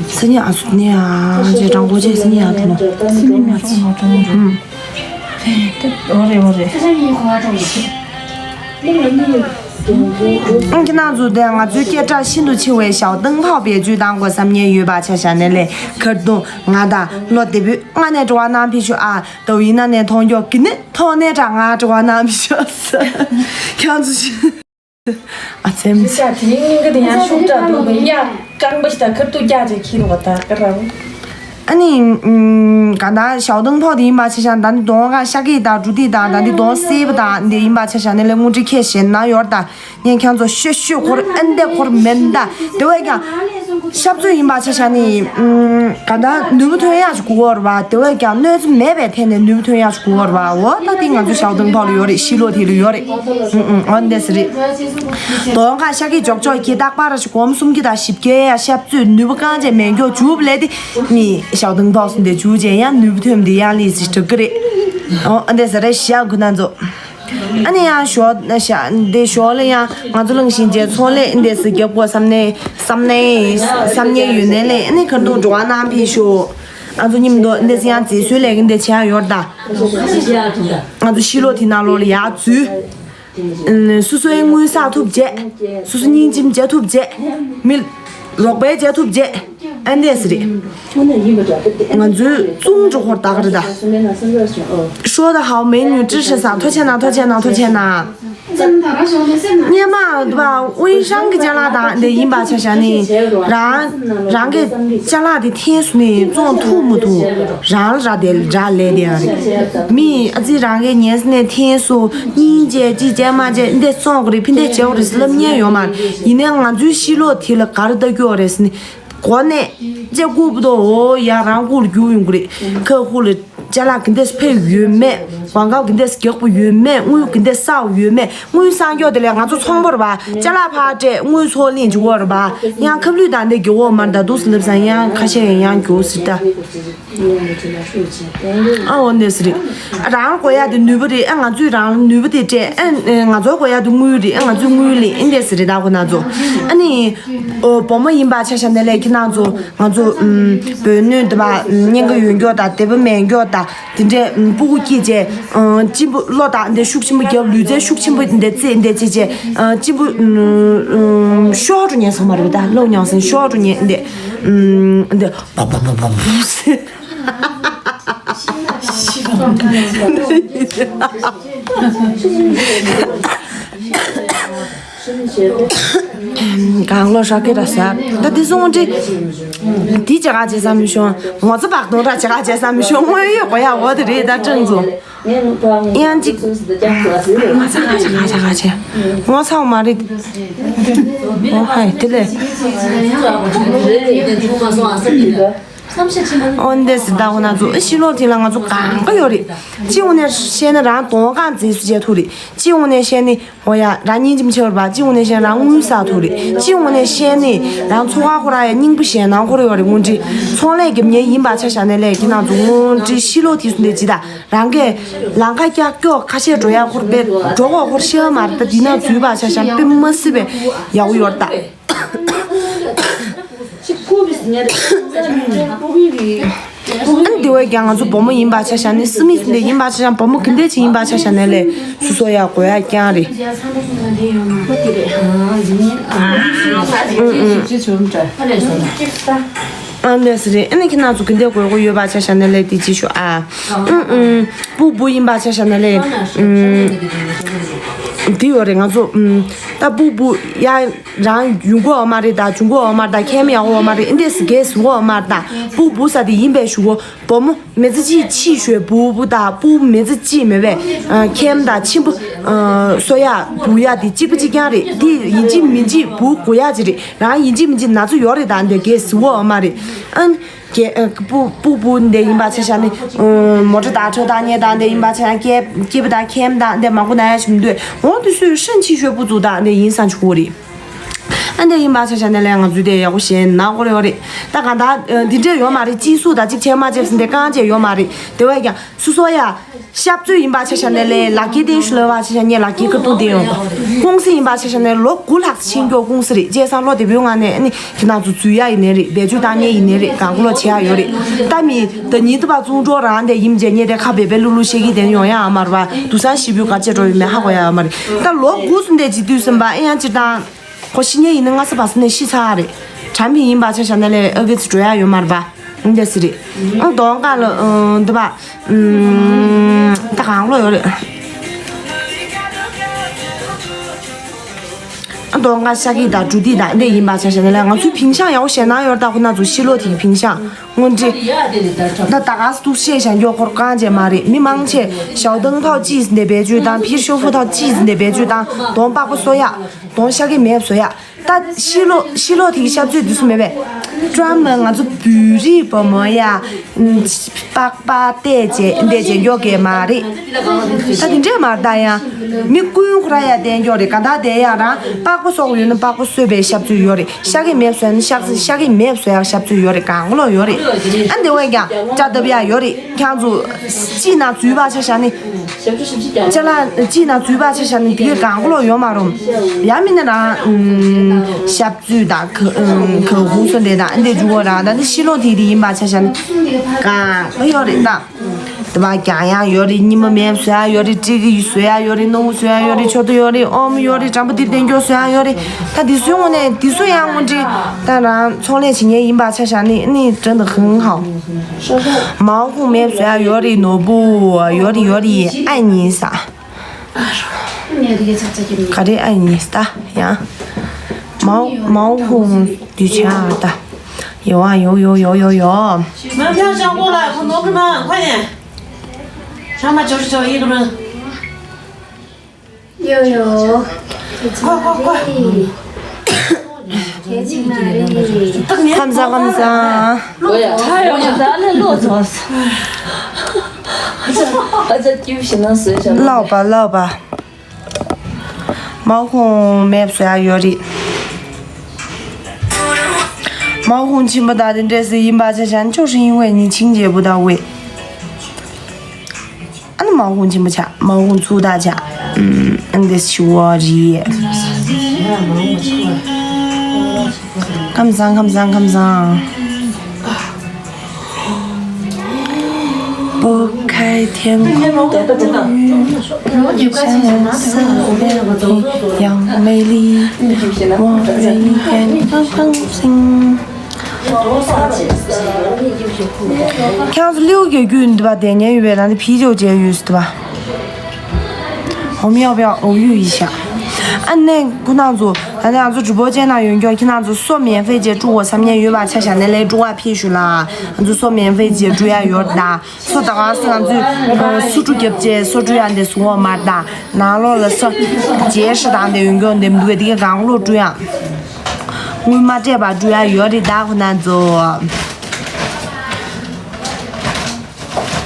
སི་ཉི་ཨ་སུ་ནི་ཨ་ཇེ་ཀྲང་གོ་ཇེ་སི་ཉི་ཨ་ཐུ་ནོ། སི་ཉི་མ་ཁྲོ་མ་ཁྲོ་མ་ཁྲོ། ཧུམ། འོ་རེ་འོ་རེ། ཁྱེད་རང་ཚོ་དེ་ང་ཚོའི་སྐད་གྲགས་ཤིན་ཏུ་ཆེ་བའི་ཞའོ་ཏང་ཕའོ་བེད་སྤྱོད་བཏང་དགོས་བསམ་ཉེན་ཡོད་པ་ཆ་བཞག་ནས་ལས་ཁར་དུང་ང་དང་ལོ་དེ་བུ་ང་ནས་འགྲོ་བ་ནང་ཕི་ཤུ་ཨ། ཏོ་ཡིན་ན་ནས་མཐོང་མགྱོགས་ཀྱི་ནི་མཐོང་ནས་དྲ་ང་འགྲོ་བ་ནང་ཕི་ཤོག་ས། ཁྱང་ཚུ་ཤི། ཨ་ཚེམ་ཅི། ད་དེའི་སྙིང་གི་དེ་ཡང་ཤུགས་དྲག་འདུག་གི་ཡ། རྐང་པ་ཞིག་ད་ཁར་ཏུ་རྒྱག་ཅིག་ཁྱེར་བ་ད་ཀ་ར། ཨ་ནི་ག་ད་ཞའོ་ཏང་ཕའོ་དེ་ཡིན་པ་ཆ་བཞག་ད་ནི་གདོང་ག་ཤ་ཀི་དང་འབྲུ་ཏི་དང་ད་ནི་གདོང་སེ་བ་དང་འདི་ཡིན་པ་ཆ་བཞག་ནི་ལས་དངོས་འབྲེལ་ཁས་ཞེན་ན་ཡོར་ད། ངས་ཁྱང་ཚོ་ཤོད་ཤོད་འཁོར་ཨན་ཏེ་འཁོར་མེན་ད། དེ་བས་ཀྱང་ཤབ་ཚོད་ཡིན་པ་ཆ་བཞག་ནི་ག་ད་ནུས་པ་ཐོན་ཡག་ཞིག་དགོས་བར་བ། དེ་བས་ཀྱང་གནོད་འཚེ་མེད་པའི་ཐད་ནས་ནུས་པ་ཐོན་ཡག་ཞིག་དགོས་བར་བ། འོ་ད་དེ་ང་ཚོ་ཞའོ་ཏང་ཕའོ་ལ་ཡོད་རེད། ཤི་ལོ་དེ་ལ་ཡོད་རེད། ཨུ་ཨུ་འོ་འདི་སི་རེད། གདོང་ཁ་ཤ་ཀི་འཇོག་འཇོག་གི་རྟག་པར་ཞིག་གོམ་གསུམ་གི་ད་ཞིབ་སྐྱེ་ཡ་ཤབ་ཚོད་ནུས་པ་གང་ཅན་མེད་མགྱོགས་འཇུབ་ལས་དེ་ནི་ཞའོ་ཏང་ཕའོ་སུ་འདི་འཇུ་ཅན་ཡང་ནུས་པ་ཐོན་འདི་ཡང་ལི་སི་གྲུབ་གི་རེད། འོ་འདི་སི་རེད་ཞག་གུ་ན་ཚོ། ཨ་ནི་ཡང་ཞོ་ན་ཤ་འདི་ཞོ་ལ་ཡང་ང་ཚོ་གླིང་ཞིང་ཆེན་ཚོང་ལས་འདི་སི་རྒྱབ་གོ་བསམ་ནས་བསམ་ནས་བསམ་ཉེ་ཡོད་ནས་ལས་ཨ་ནི་ཁར་འདུག་འགྲོ་བ་ནང་ཕི་ཤོ། ང་ཚོ་མཉམ་དུ་འདི་སི་ཡང་རྩིས་སུའི་ལས་ཀྱི་འདི་བྱེད་ཡག་ཡོད་ད། ང་ཚོ་ཤི་ལོ་དེ་ནང་ལོགས་ལ་ཡར་འཛུལ། སོ་སོའི་དངུལ་བསགས་ཐུབ་རྗེས། སོ་སོ་སྙིང་རྗེ་བྱེད་ཐུབ་རྗེས། མི་རོགས་པའི་བྱེད་ཐུབ་རྗེས། ཨ་འདས་སི་རེད། ང་ཚོའི་ཙུང་ཀྲུ་ཧོར་ད་ག་རེ་ད། ཧྲོ་ད་ཧའོ་མེ་ཉུ་ཀྲི་ཧྲི་ས་ཐོ་ཆེ་ན་ཐོ་ཆེ་ན་ཐོ་ཆེ་ན། སྙེ་མ་དུ་བ་དབུས་ཤང་གི་ཅ་ལག་དང་འདི་ཡིན་པ་ཆ་བཞག་ནི་རང་རང་གི་ཅ་ལག་དེ་འཐེན་སུ་ནི་བཙོང་ཐུབ་མི་ཐུབ་རང་ལ་ར་དེ་ར་ལས་དེ་ཡང་རེད། མི་ཨ་ཙི་རང་གི་ཉན་སི་ནས་འཐེན་སུ་སྙིང་རྗེ་ཅི་བྱས་མ་བྱས་འདི་བཙོང་གི་རེད། ཕི་འདི་བྱེད་གི་རེད་ཟེར་ལབ་མཁན་ཡོད་མ་རེད། ཡིན་ནའི་ང་ཚོའི་ཤི་ལོ་དེ་ལ་ག་རེ་ལྟ་རྒྱུ་རེད་ཟེར་ནི། གོ་གནས་ཅེ་ཀུ་བུ་དོ་འོ་ཡ་རང་ཁུག་ལ་རྒྱུག་ཡོང་གི་རེད། ཁ་ཁུག་ལ་ཅ་ལག་གི་འདེས་ཕེབས་ཡོད་མེད། ཀོང་ཀའོ་གི་འདེས་རྒྱག་པོ་ཡོད་མེད། དངུལ་གི་འདེས་བསགས་ཡོད་མེད། དངུལ་བསགས་མགྱོགས་དེ་ལས་ང་ཚོ་ཚོང་པར་བ་ཅ་ལག་ཕར་སྤྲད་དངུལ་ཚོགས་ལེན་བྱེད་འོར་བ་ཡང་ཁབ་ལུད་དང་འདི་རྒྱུ་འོ་མར་ད་འདུག་སི་ལབ་སང་ཡང་ཁ་ཤས་ཡང་རྒྱུ་སི་ད། ཨ་འོ་འདི་སི་རེད། རང་དགོས་ཡ་དེ་ནུས་པ་རེད། ཨ་ང་ཚོས་རང་ལ་ནུས་པ་དེ་སྤྲད། ཨ་ང་ཚོ་དགོས་ཡ་དེ་དངུལ་རེད། ཨ་ང་ཚོས་དངུལ་ལེན་ཨིན་འདི་སི་རེད། ད་ཁོ་ན་ཚོ་ཨ་ནི། ཨོ་བུ་མོ་ཡིན་པ་ཆ་བཞག་ནས་ལས་ཁྱེད་རང་ཚོ་ང་ཚོ་ཨུམ་བུ་སྣོད་དེ་བ་ཉེན་ཁ་ཡོད་མགྱོགས་དང་དེ་བ་མེད་མགྱོགས་དང་དེ་འདྲའི་ཨུམ་སྤུ་གུ་སྐྱེས་རྗེས་ཨུམ་གཅིན་པོ་བློ་དང་འདི་ཤུགས་ཆེན་པོ་རྒྱབ་ལུས་རྩལ་ཤུགས་ཆེན་པོ་འདི་རྩེད་འདི་བྱེད་རྗེས་ཨུམ་གཅིན་པོ་ཨུམ་ཤོར་འགྲོ་ཉན་སོང་མ་རེད་ད། བློ་ཉམས་སེ་ཤོར་འགྲོ་ཉན་འདི་ཨུམ་འདི་བ་བ་བ་བ་བུ་སེ། གང་ལོ་ཧྲ་གི་ར་ས། ད་དེ་སོང་འདྲི། དེ་ཅི་ག་བྱེད་ས་མི་ཤོང་། ངོ་ཚ་བག་སྟོང་ར་ཅི་ག་བྱེད་ས་མི་ཤོང་། དངོས་ཡོད་གོ་ཡ་འོ་དེ་རེད་ད་ཀྲང་ཚོ། ཡང་ཅིག་ངོ་ཚ་ག་ཅི་ག་ཅི་ག་བྱེད། ངོ་ཚ་འོ་མ་རེད། འོ་ཧའི་དེ་ལས། འོ་འདི་སི་ད་འོ་ན་ཚོ་ཤི་ལོ་དེ་ལ་ང་ཚོ་གང་ག་ཡོད་རེད། ཅི་འོ་ནས་བཤད་ན་རང་གདོང་གང་མཛེས་སུ་བྱེད་ཐུབ་རེད། ཅི་འོ་ནས་བཤད་ནི། འོ་ཡ་རང་སྙིང་རྗེ་མི་ཆེ་བར་བ་ཅི་འོ་ནས་བཤད་རང་དངུལ་བསགས་ཐུབ་རེད། ཅི་འོ་ནས་བཤད་ནི་རང་ཚོ་ཁ་ཁོ་ར་ཡ་སྙིང་པོ་ཞེད་སྣང་ཁོ་ར་ཡོད་རེད། དངོས་འབྲེལ་ཚོང་ལས་རྒྱབ་མཁན་ཡིན་པ་ཆ་བཞག་ནས་ལས་ཀྱི་ནང་དུ་དངོས་འབྲེལ་ཤི་ལོ་དེ་སུ་འདས་ཅི་ད་རང་གས་ལང་ཁ་ཀྱག་ཀྱོག་ཁ་ཤས་འགྲོ་ཡ་ཁོར་པས་འགྲོ་གོ་ཁོར་ཤེས་པ་མ་རེད། ད་འདི་ན་འཛུལ་བ་ཆ་བཞག་དཔེ་མ་སྲིད་པའི་ཡག་པོ་ཡོད་རེད་ད། ཨ་འདི་ ཀོས་ཀྱང་ང་ཚོ་བུ་མོ་ཡིན་པ་ཆ་བཞག་ནས་སི་མི་སི་འདི་ཡིན་པ་ཆ་བཞག་བུ་མོ་གི་འདི་ཅི་ཡིན་པ་ཆ་བཞག་ནས་ལས་སུ་སོ་ཡ་གོ་ཡ་རྐྱང་རེད། ཨ་འདི་སི་རེད། ཨ་ནི་ཁྱེད་རང་ཚོ་གི་འདི་གོ་གོ་ཡོད་པ་ཆ་བཞག་ནས་ལས་དེ་ཅི་ཞུ་ཨ། ཨུ་ཨུ། སྤུ་སྤུ་ཡིན་པ་ཆ་བཞག་ནས་ལས། ཨུམ། དེ་ཡོད་རེད་ང་ཚོ་ཨུམ། ད་སྤུ་སྤུ་ཡ། རང་ཡུང་གོ་འོ་མ་རེད་ད་ཆུང་གོ་འོ་མ་རེད་ད་ཁྱེད་མི་ཡག་འོ་མ་རེད་ཨིན་དེ་སི་གེ་སི་འོ་མ་རེད་ད་སྤུ་སྤུ་ས་དེ་ཡིན་པའི་ཞུ་གོ་བུ་མོ་མི་ཚེ་གཅིག་ཕྱི་ཞོལ་སྤུ་སྤུ་ད་སྤུ་མི་ཚེ་གཅིག་མེད་པས་ཁྱེམ་ད་ཆིམ་པུ་སོ་ཡ་བུ་ཡ་དེ་གཅིག་པ་གཅིག་རྐྱང་རེད་དེ་ཡིན་གཅིག་མིན་གཅིག་བུ་གོ་ཡ་གཅིག་རེད་རང་ཡིན་གཅིག་མིན་གཅིག་ན་ཚོ་ཡོད་རེད་ད་འདི་གེ་སི་འོ་མ་རེད་ཨན། སྐྱེ་ཨ། སྤུ་སྤུ་སྤུ་འདི་ཡིན་པ་ཆ་བཞག་ནི། ཨ། མོ་ཊ་དང་ཁྲོ་དང་ཉེ་དང་འདི་ཡིན་པ་ཆ་བཞག་སྐྱེ་སྐྱེས་པ་དང་ཁྱིམ་དང་འདི་མང་པོ་ན་ཡ་ཞིག་འདུག་འོ་དེ་སུས་ཧྲན་ཆི་ཤོད་སྤུ་བཙུགས་དང་འདི་ཡིན་སང་ཆུ་ཁོ་རེད། ཨ་འདི་ཡིན་པ་ཆ་བཞག་ནི་ལས་ང་ཚོའི་དེ་ཡག་པོ་ཞེ་ན་གོ་རེ་ཡོད་རེད། ད་གང་ལྟར་འདི་འདྲས་ཡོད་མ་རེད་གཅིག་སུ་དང་གཅིག་ཆེ་མ་ཆེབ་སི་འདི་རྐང་རྗེས་ཡོད་མ་རེད་དེ་བས་ཀྱང་སུ་སོ་ཡ། ཞབས་ཚུལ་ཡིན་པ་ཆ་བཞག་ནས་ལས་ལག་ཁྱེར་བསྟན་ཞུ་ལ་བ་ཆ་བཞག་ངས་ལག་ཁྱེར་ཁ་ཐུག་བསྟན་ཡོང་དོ། ཀུང་སི་ཡིན་པ་ཆ་བཞག་ནས་ལོ་དགུ་ལྷག་ཕྱིན་མགྱོགས་ཀུང་སི་རེད་བྱས་ཙང་ལོ་དེ་བོའི་ངང་ནས་ཨ་ནི་ཁྱེད་རང་ཚོ་འཛུལ་ཡ་ཡིན་ནའི་རེད་བེད་སྤྱོད་བཏང་མཁན་ཡིན་ནའི་རེད་གང་གོ་ལོ་བྱེད་ཡ་ཡོད་རེད་ད་མི་ད་ཉིན་དུ་བ་ཙུང་ཀྲོ་རང་དེ་ཡིན་བྱས་ངས་དེ་ཁ་བེ་བེ་ལུ་ལུ་བཤད་ཀྱི་དེ་ཡོང་ཡ་ཨ་མར་བ་དུ་སང་ཞིབ་འབུལ་ག་ཅེ་འགྲོ་ཡོད་མེད་ཧ་གོ་ཡ་ཨ་མ་རེད་ད་ལོ་དགུ་སུ་འདས་ཅི་དུས་སུན་པ་ཨེ་ཡང་ཅི་དང་ཁོ་ཤི་ཉེ་ཡིན་ན་ང་ས་བ་སུ་ནས་ཤི་ཚར་རེད་དྲ་མི་ཡིན་པ་ཆ་བཞག་ནས་ལས་ཨ་གི་ཚུ་འགྲོ་ཡ་ཡོད་མ་རེད་པ། འདི་སི་རེད། ཨང་གདོང་ཁ་ལ་ཨང་འདི་པ། ཨང་ད་གང་ལོ་ཡོད་རེད། ཨང་གདོང་ཁ་ཤ་ཀི་དང་གྲུ་ཏི་དང་འདི་ཡིན་པ་ཆ་བཞག་ན་ལས་ང་ཚོའི་ཕིང་ཤང་ཡག་པོ་བཤད་ན་ཡོད་ད་ཁོ་ན་ཚོ་ཤི་ལོ་དེ་གི་ཕིང་ཤང་དངོས་འབྲེལ། ད་ད་ག་སུ་ཤེས་བྱ་མགྱོགས་ཁོར་གང་བྱས་མ་རེད་མི་མང་ཆེ་ཞའོ་ཏང་ཐའོ་ཅིས་འདི་བེད་སྤྱོད་དང་ཕིར་ཤོ་ཧྥུ་ཐའོ་ཅིས་འདི་བེད་སྤྱོད་དང་གདོང་པགས་པ་སོ་ཡ། གདོང་ཤ་ཀི་མེད་བཟོ་ཡ། ད་ཤི་ལོ་ཤི་ལོ་དེ་གི་ཞབས་ཚུལ་དུས་སུ་མེད་པས། ཀྲམ་ང་ཚོ་བོད་རིགས་བུ་མོ་ཡ། པགས་པ་བལྟས་བྱས་འདས་བྱས་མགྱོགས་གས་མ་རེད། ད་དེ་འདྲས་མ་རེད་ད་ཡང་། མི་ཀུན་ཁོ་ར་ཡ་བསྟན་མགྱོགས་རེད་ག་ད་དེ་ཡ་རང་པགས་པ་སོགས་ཡོད་ན་པགས་པ་གསོས་པའི་ཞབས་ཚུལ་ཡོད་རེད་ཤ་ཀི་མེད་བཟོ་ན་ཤ་ཤ་ཀི་མེད་བཟོ་ཡ་ཞབས་ཚུལ་ཡོད་རེད་གང་ལོ་ཡོད་རེད། ཨ་འདི་བས་ཀྱང་ཅ་ལྟ་བ་ཡ་ཡོད་རེད། ཁྱང་ཚོ་ཅི་ན་འཛུལ་བ་ཆ་བཞག་ནི། ཅ་ལག་ཅི་ན་འཛུལ་བ་ཆ་བཞག་ནི་དེ་གང་གོ་ལོ་ཡོད་མ་རུང་། ཡ་མི་ན་རང་ཞབས་ཚུལ་དང་ག་ག་ཧུ་སོ་འདྲེ་དང་འདི་འཇུ་བོ་རང་དང་འདི་ཤི་ལོ་དེ་དེ་ཡིན་པ་ཆ་བཞག་ནི་གང་ག་ཡོད་རེད་ད། དེ་བ་ཀྱང་ཡང་ཡོད་རེད་ཉི་མ་མེད་བཟོ་ཡ་ཡོད་རེད་སྤྲེལ་གི་བཟོ་ཡ་ཡོད་རེད་ནོར་བུ་བཟོ་ཡ་ཡོད་རེད་ཆོ་ཏོ་ཡོད་རེད་ཨོམ་ཡོད་རེད་འགྲམ་པ་དེབ་དེ་མགྱོགས་བཟོ་ཡ་ཡོད་རེད་ད་དེ་ཚོའི་ངོ་ནས་དེ་ཚོ་ཡང་ངོ་འདྲི་ད་རང་ཚོང་ལས་བྱེད་མཁན་ཡིན་པ་ཆ་བཞག་ནི་ནི་དྲན་དུ་ཧང་ཧང་མའོ་ཧུང་མེད་བཟོ་ཡ་ཡོད་རེད་ནོར་བུ་ཡོད་རེད་ཡོད་རེད་ཨ་ཉིན་ས། ག་རེ་ཨ་ཉིན་ས་ཡང་མའོ་མའོ་ཧུང་དུ་ཆ་ད་ཡོ་ཨ་ཡོ་ཡོ་ཡོ་ཡོ་ཡོ། མ་ཕྱག་ཞང་པོ་ལ་ཁོ་ནོར་གི་མ་ཁོ་ནས་ཤ་མ་འབྱོར་འབྱོར་ཡིན་གི་རུ། ཡོ་ཡོ། ཁོ་ཁོ་ཁོ། ཁམས་བཟང་ཁམས་བཟང་། ལོ་ཡ། ཁ་ཡོ་ཡ་ད་ལེ་ལོ་ཚོ། ཨ་ཅག་ཨ་ཅག་སྐྱིབས་ཤི་ན་ཟོས་བྱ་ན། ལོ་པ་ལོ་པ། མའོ་ཧུང་མེད་བཟོ་ཡ་ཡོད་རེད། མའོ་ཧུང་ཆེན་པོ་དང་དེ་འདྲས་སུ་ཡིན་པ་ཆ་བཞག་ན་ཅོ་ཧྲི་ཡིན་བས་ཉིན་ཆིང་རྒྱལ་པོ་དང་བས། ཨ་ནི་མའོ་ཧུང་ཆེན་པོ་ཆགས་མའོ་ཧུང་ཚུགས་ཐག་ཆགས། ཨ་ནི་དེ་ཞུ་བ་རེད། ཁམས་བཟང་ཁམས་བཟང་ཁམས་བཟང་། 拨开天空的乌云，山色美丽，杨梅里，我们眼睛放晴。 ཁྱེད་ཚོ་ལིའུ་རྒྱལ་རྒྱུད་འདི་པ་དེ་ཉན་ཡོད་པས་ན་དེ་བི་ཌིའོ་བྱས་ཡོད་སྲིད་པ། ཧོམ་ཡོག་པའི་འོག་ཡུག་ཡིན་ཤག་ཨ་ནེ་ཁོ་རང་ཚོ་ད་ནི་ང་ཚོ་直播间ནང་ཡོད་མཁན་ཁྱེད་རང་ཚོ་སོ་免费ཅིག་སྤྲོད་དགོས་བསམ་མཁན་ཡོད་པ་ཆ་བཞག་ནས་ལས་སྤྲོད་པ་ཕེབས་ཞུ་ལ་ང་ཚོ་སོ་免费ཅིག་སྤྲོད་ཡ་ཡོད་ད། སོ་ད་ག་སེ་ང་ཚོས་སོ་སྤྲོད་རྒྱབ་ཅེས་སོ་སྤྲོད་ཡ་འདི་སུ་འོ་མར་ད་ནང་ལོགས་ལ་སོ་རྗེས་ཧྲི་དང་འདི་ཡོད་མཁན་འདི་མི་འདུག་གས་དེ་གའི་གང་ལོག་སྤྲོད་ཡ། དངུལ་མ་སྤྲད་པར་སྤྲོད་ཡ་ཡོད་རེད་ད་ཁོ་རང་ཚོ།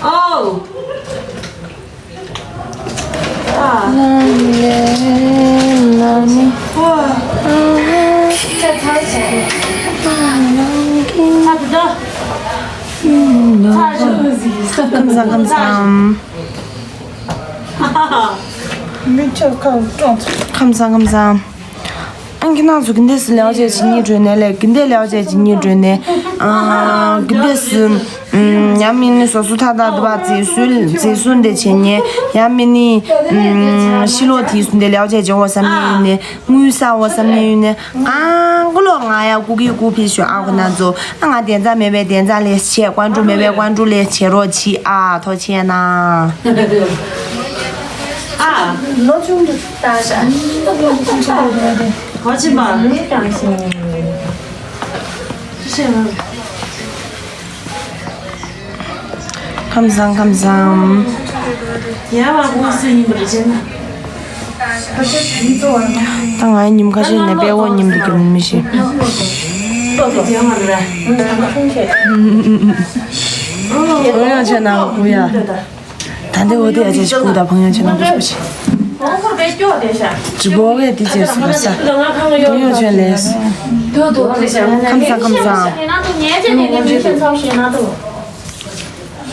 ཨོ། ཁམས་བཟང་ཁམས་བཟང་། ཁམས་བཟང་ཁམས་བཟང་། ཨང་ཁྱེད་རང་ཚོ་གི་འདི་སི་ལེའོ་ཅེ་ཅི་གཉིས་སྒྲོན་ནས་ལས་གི་འདི་ལེའོ་ཅེ་ཅི་གཉིས་སྒྲོན་ནས་ཨང་གི་འདི་སི་ ཡང་མིན་ནི་སོ་སོ་ཐ་ཐ་དུ་བ་རྩེ་སུ་རྩེ་སུ་འདི་བྱེད་ཉེ། ཡང་མིན་ནི་ཤི་ལོ་དེ་སུ་འདི་ལེའོ་བྱེད་ཅེ་འོ་བསམ་ཉེ་ཡིན་ནི། དངུལ་ས་འོ་བསམ་ཉེ་ཡིན་ནི། ཨང་ཀུ་ལོ་ང་ཡ་ཀུ་ཀི་ཀུ་ཕི་ཤོ་ཨ་ཁོ་ན་ཚོ། ཨ་ང་བདེན་རྩ་མེད་པའི་བདེན་རྩ་ལས་བྱེད། ཀོན་ཀྲུ་མེད་པའི་ཀོན་ཀྲུ་ལས་བྱེད་རོགས་གྱིས་ཨ། ཐོ་ཆེ་ན། ཨ་ལོ་ཆུང་དུ་ལྟ་ཤ། གོ་ཆེན་པ། ཁམས་བཟང་ཁམས་བཟང་། ཡ་བ་གོང་སུ་ཡིན་པར་བྱས་ན། ད་ང་ཉིན་ཁ་ཤས་ནས་དཔེ་འོ་ཉིན་དུ་གྱུར་མི་ཤེས། ཨོ་ཡང་བྱས་ན་གུ་ཡ། ད་འདི་འོ་དེ་ཡ་ཅེ་ཞིག་གུ་ད་ཕང་ཡང་བྱས་ན་གུ་ཞིག་ཞིག་ཇི་བོ་བས་དེ་བྱས་སུ་ས། ཕང་ཡང་བྱས་ལས། ཁམས་བཟང་ཁམས་བཟང་།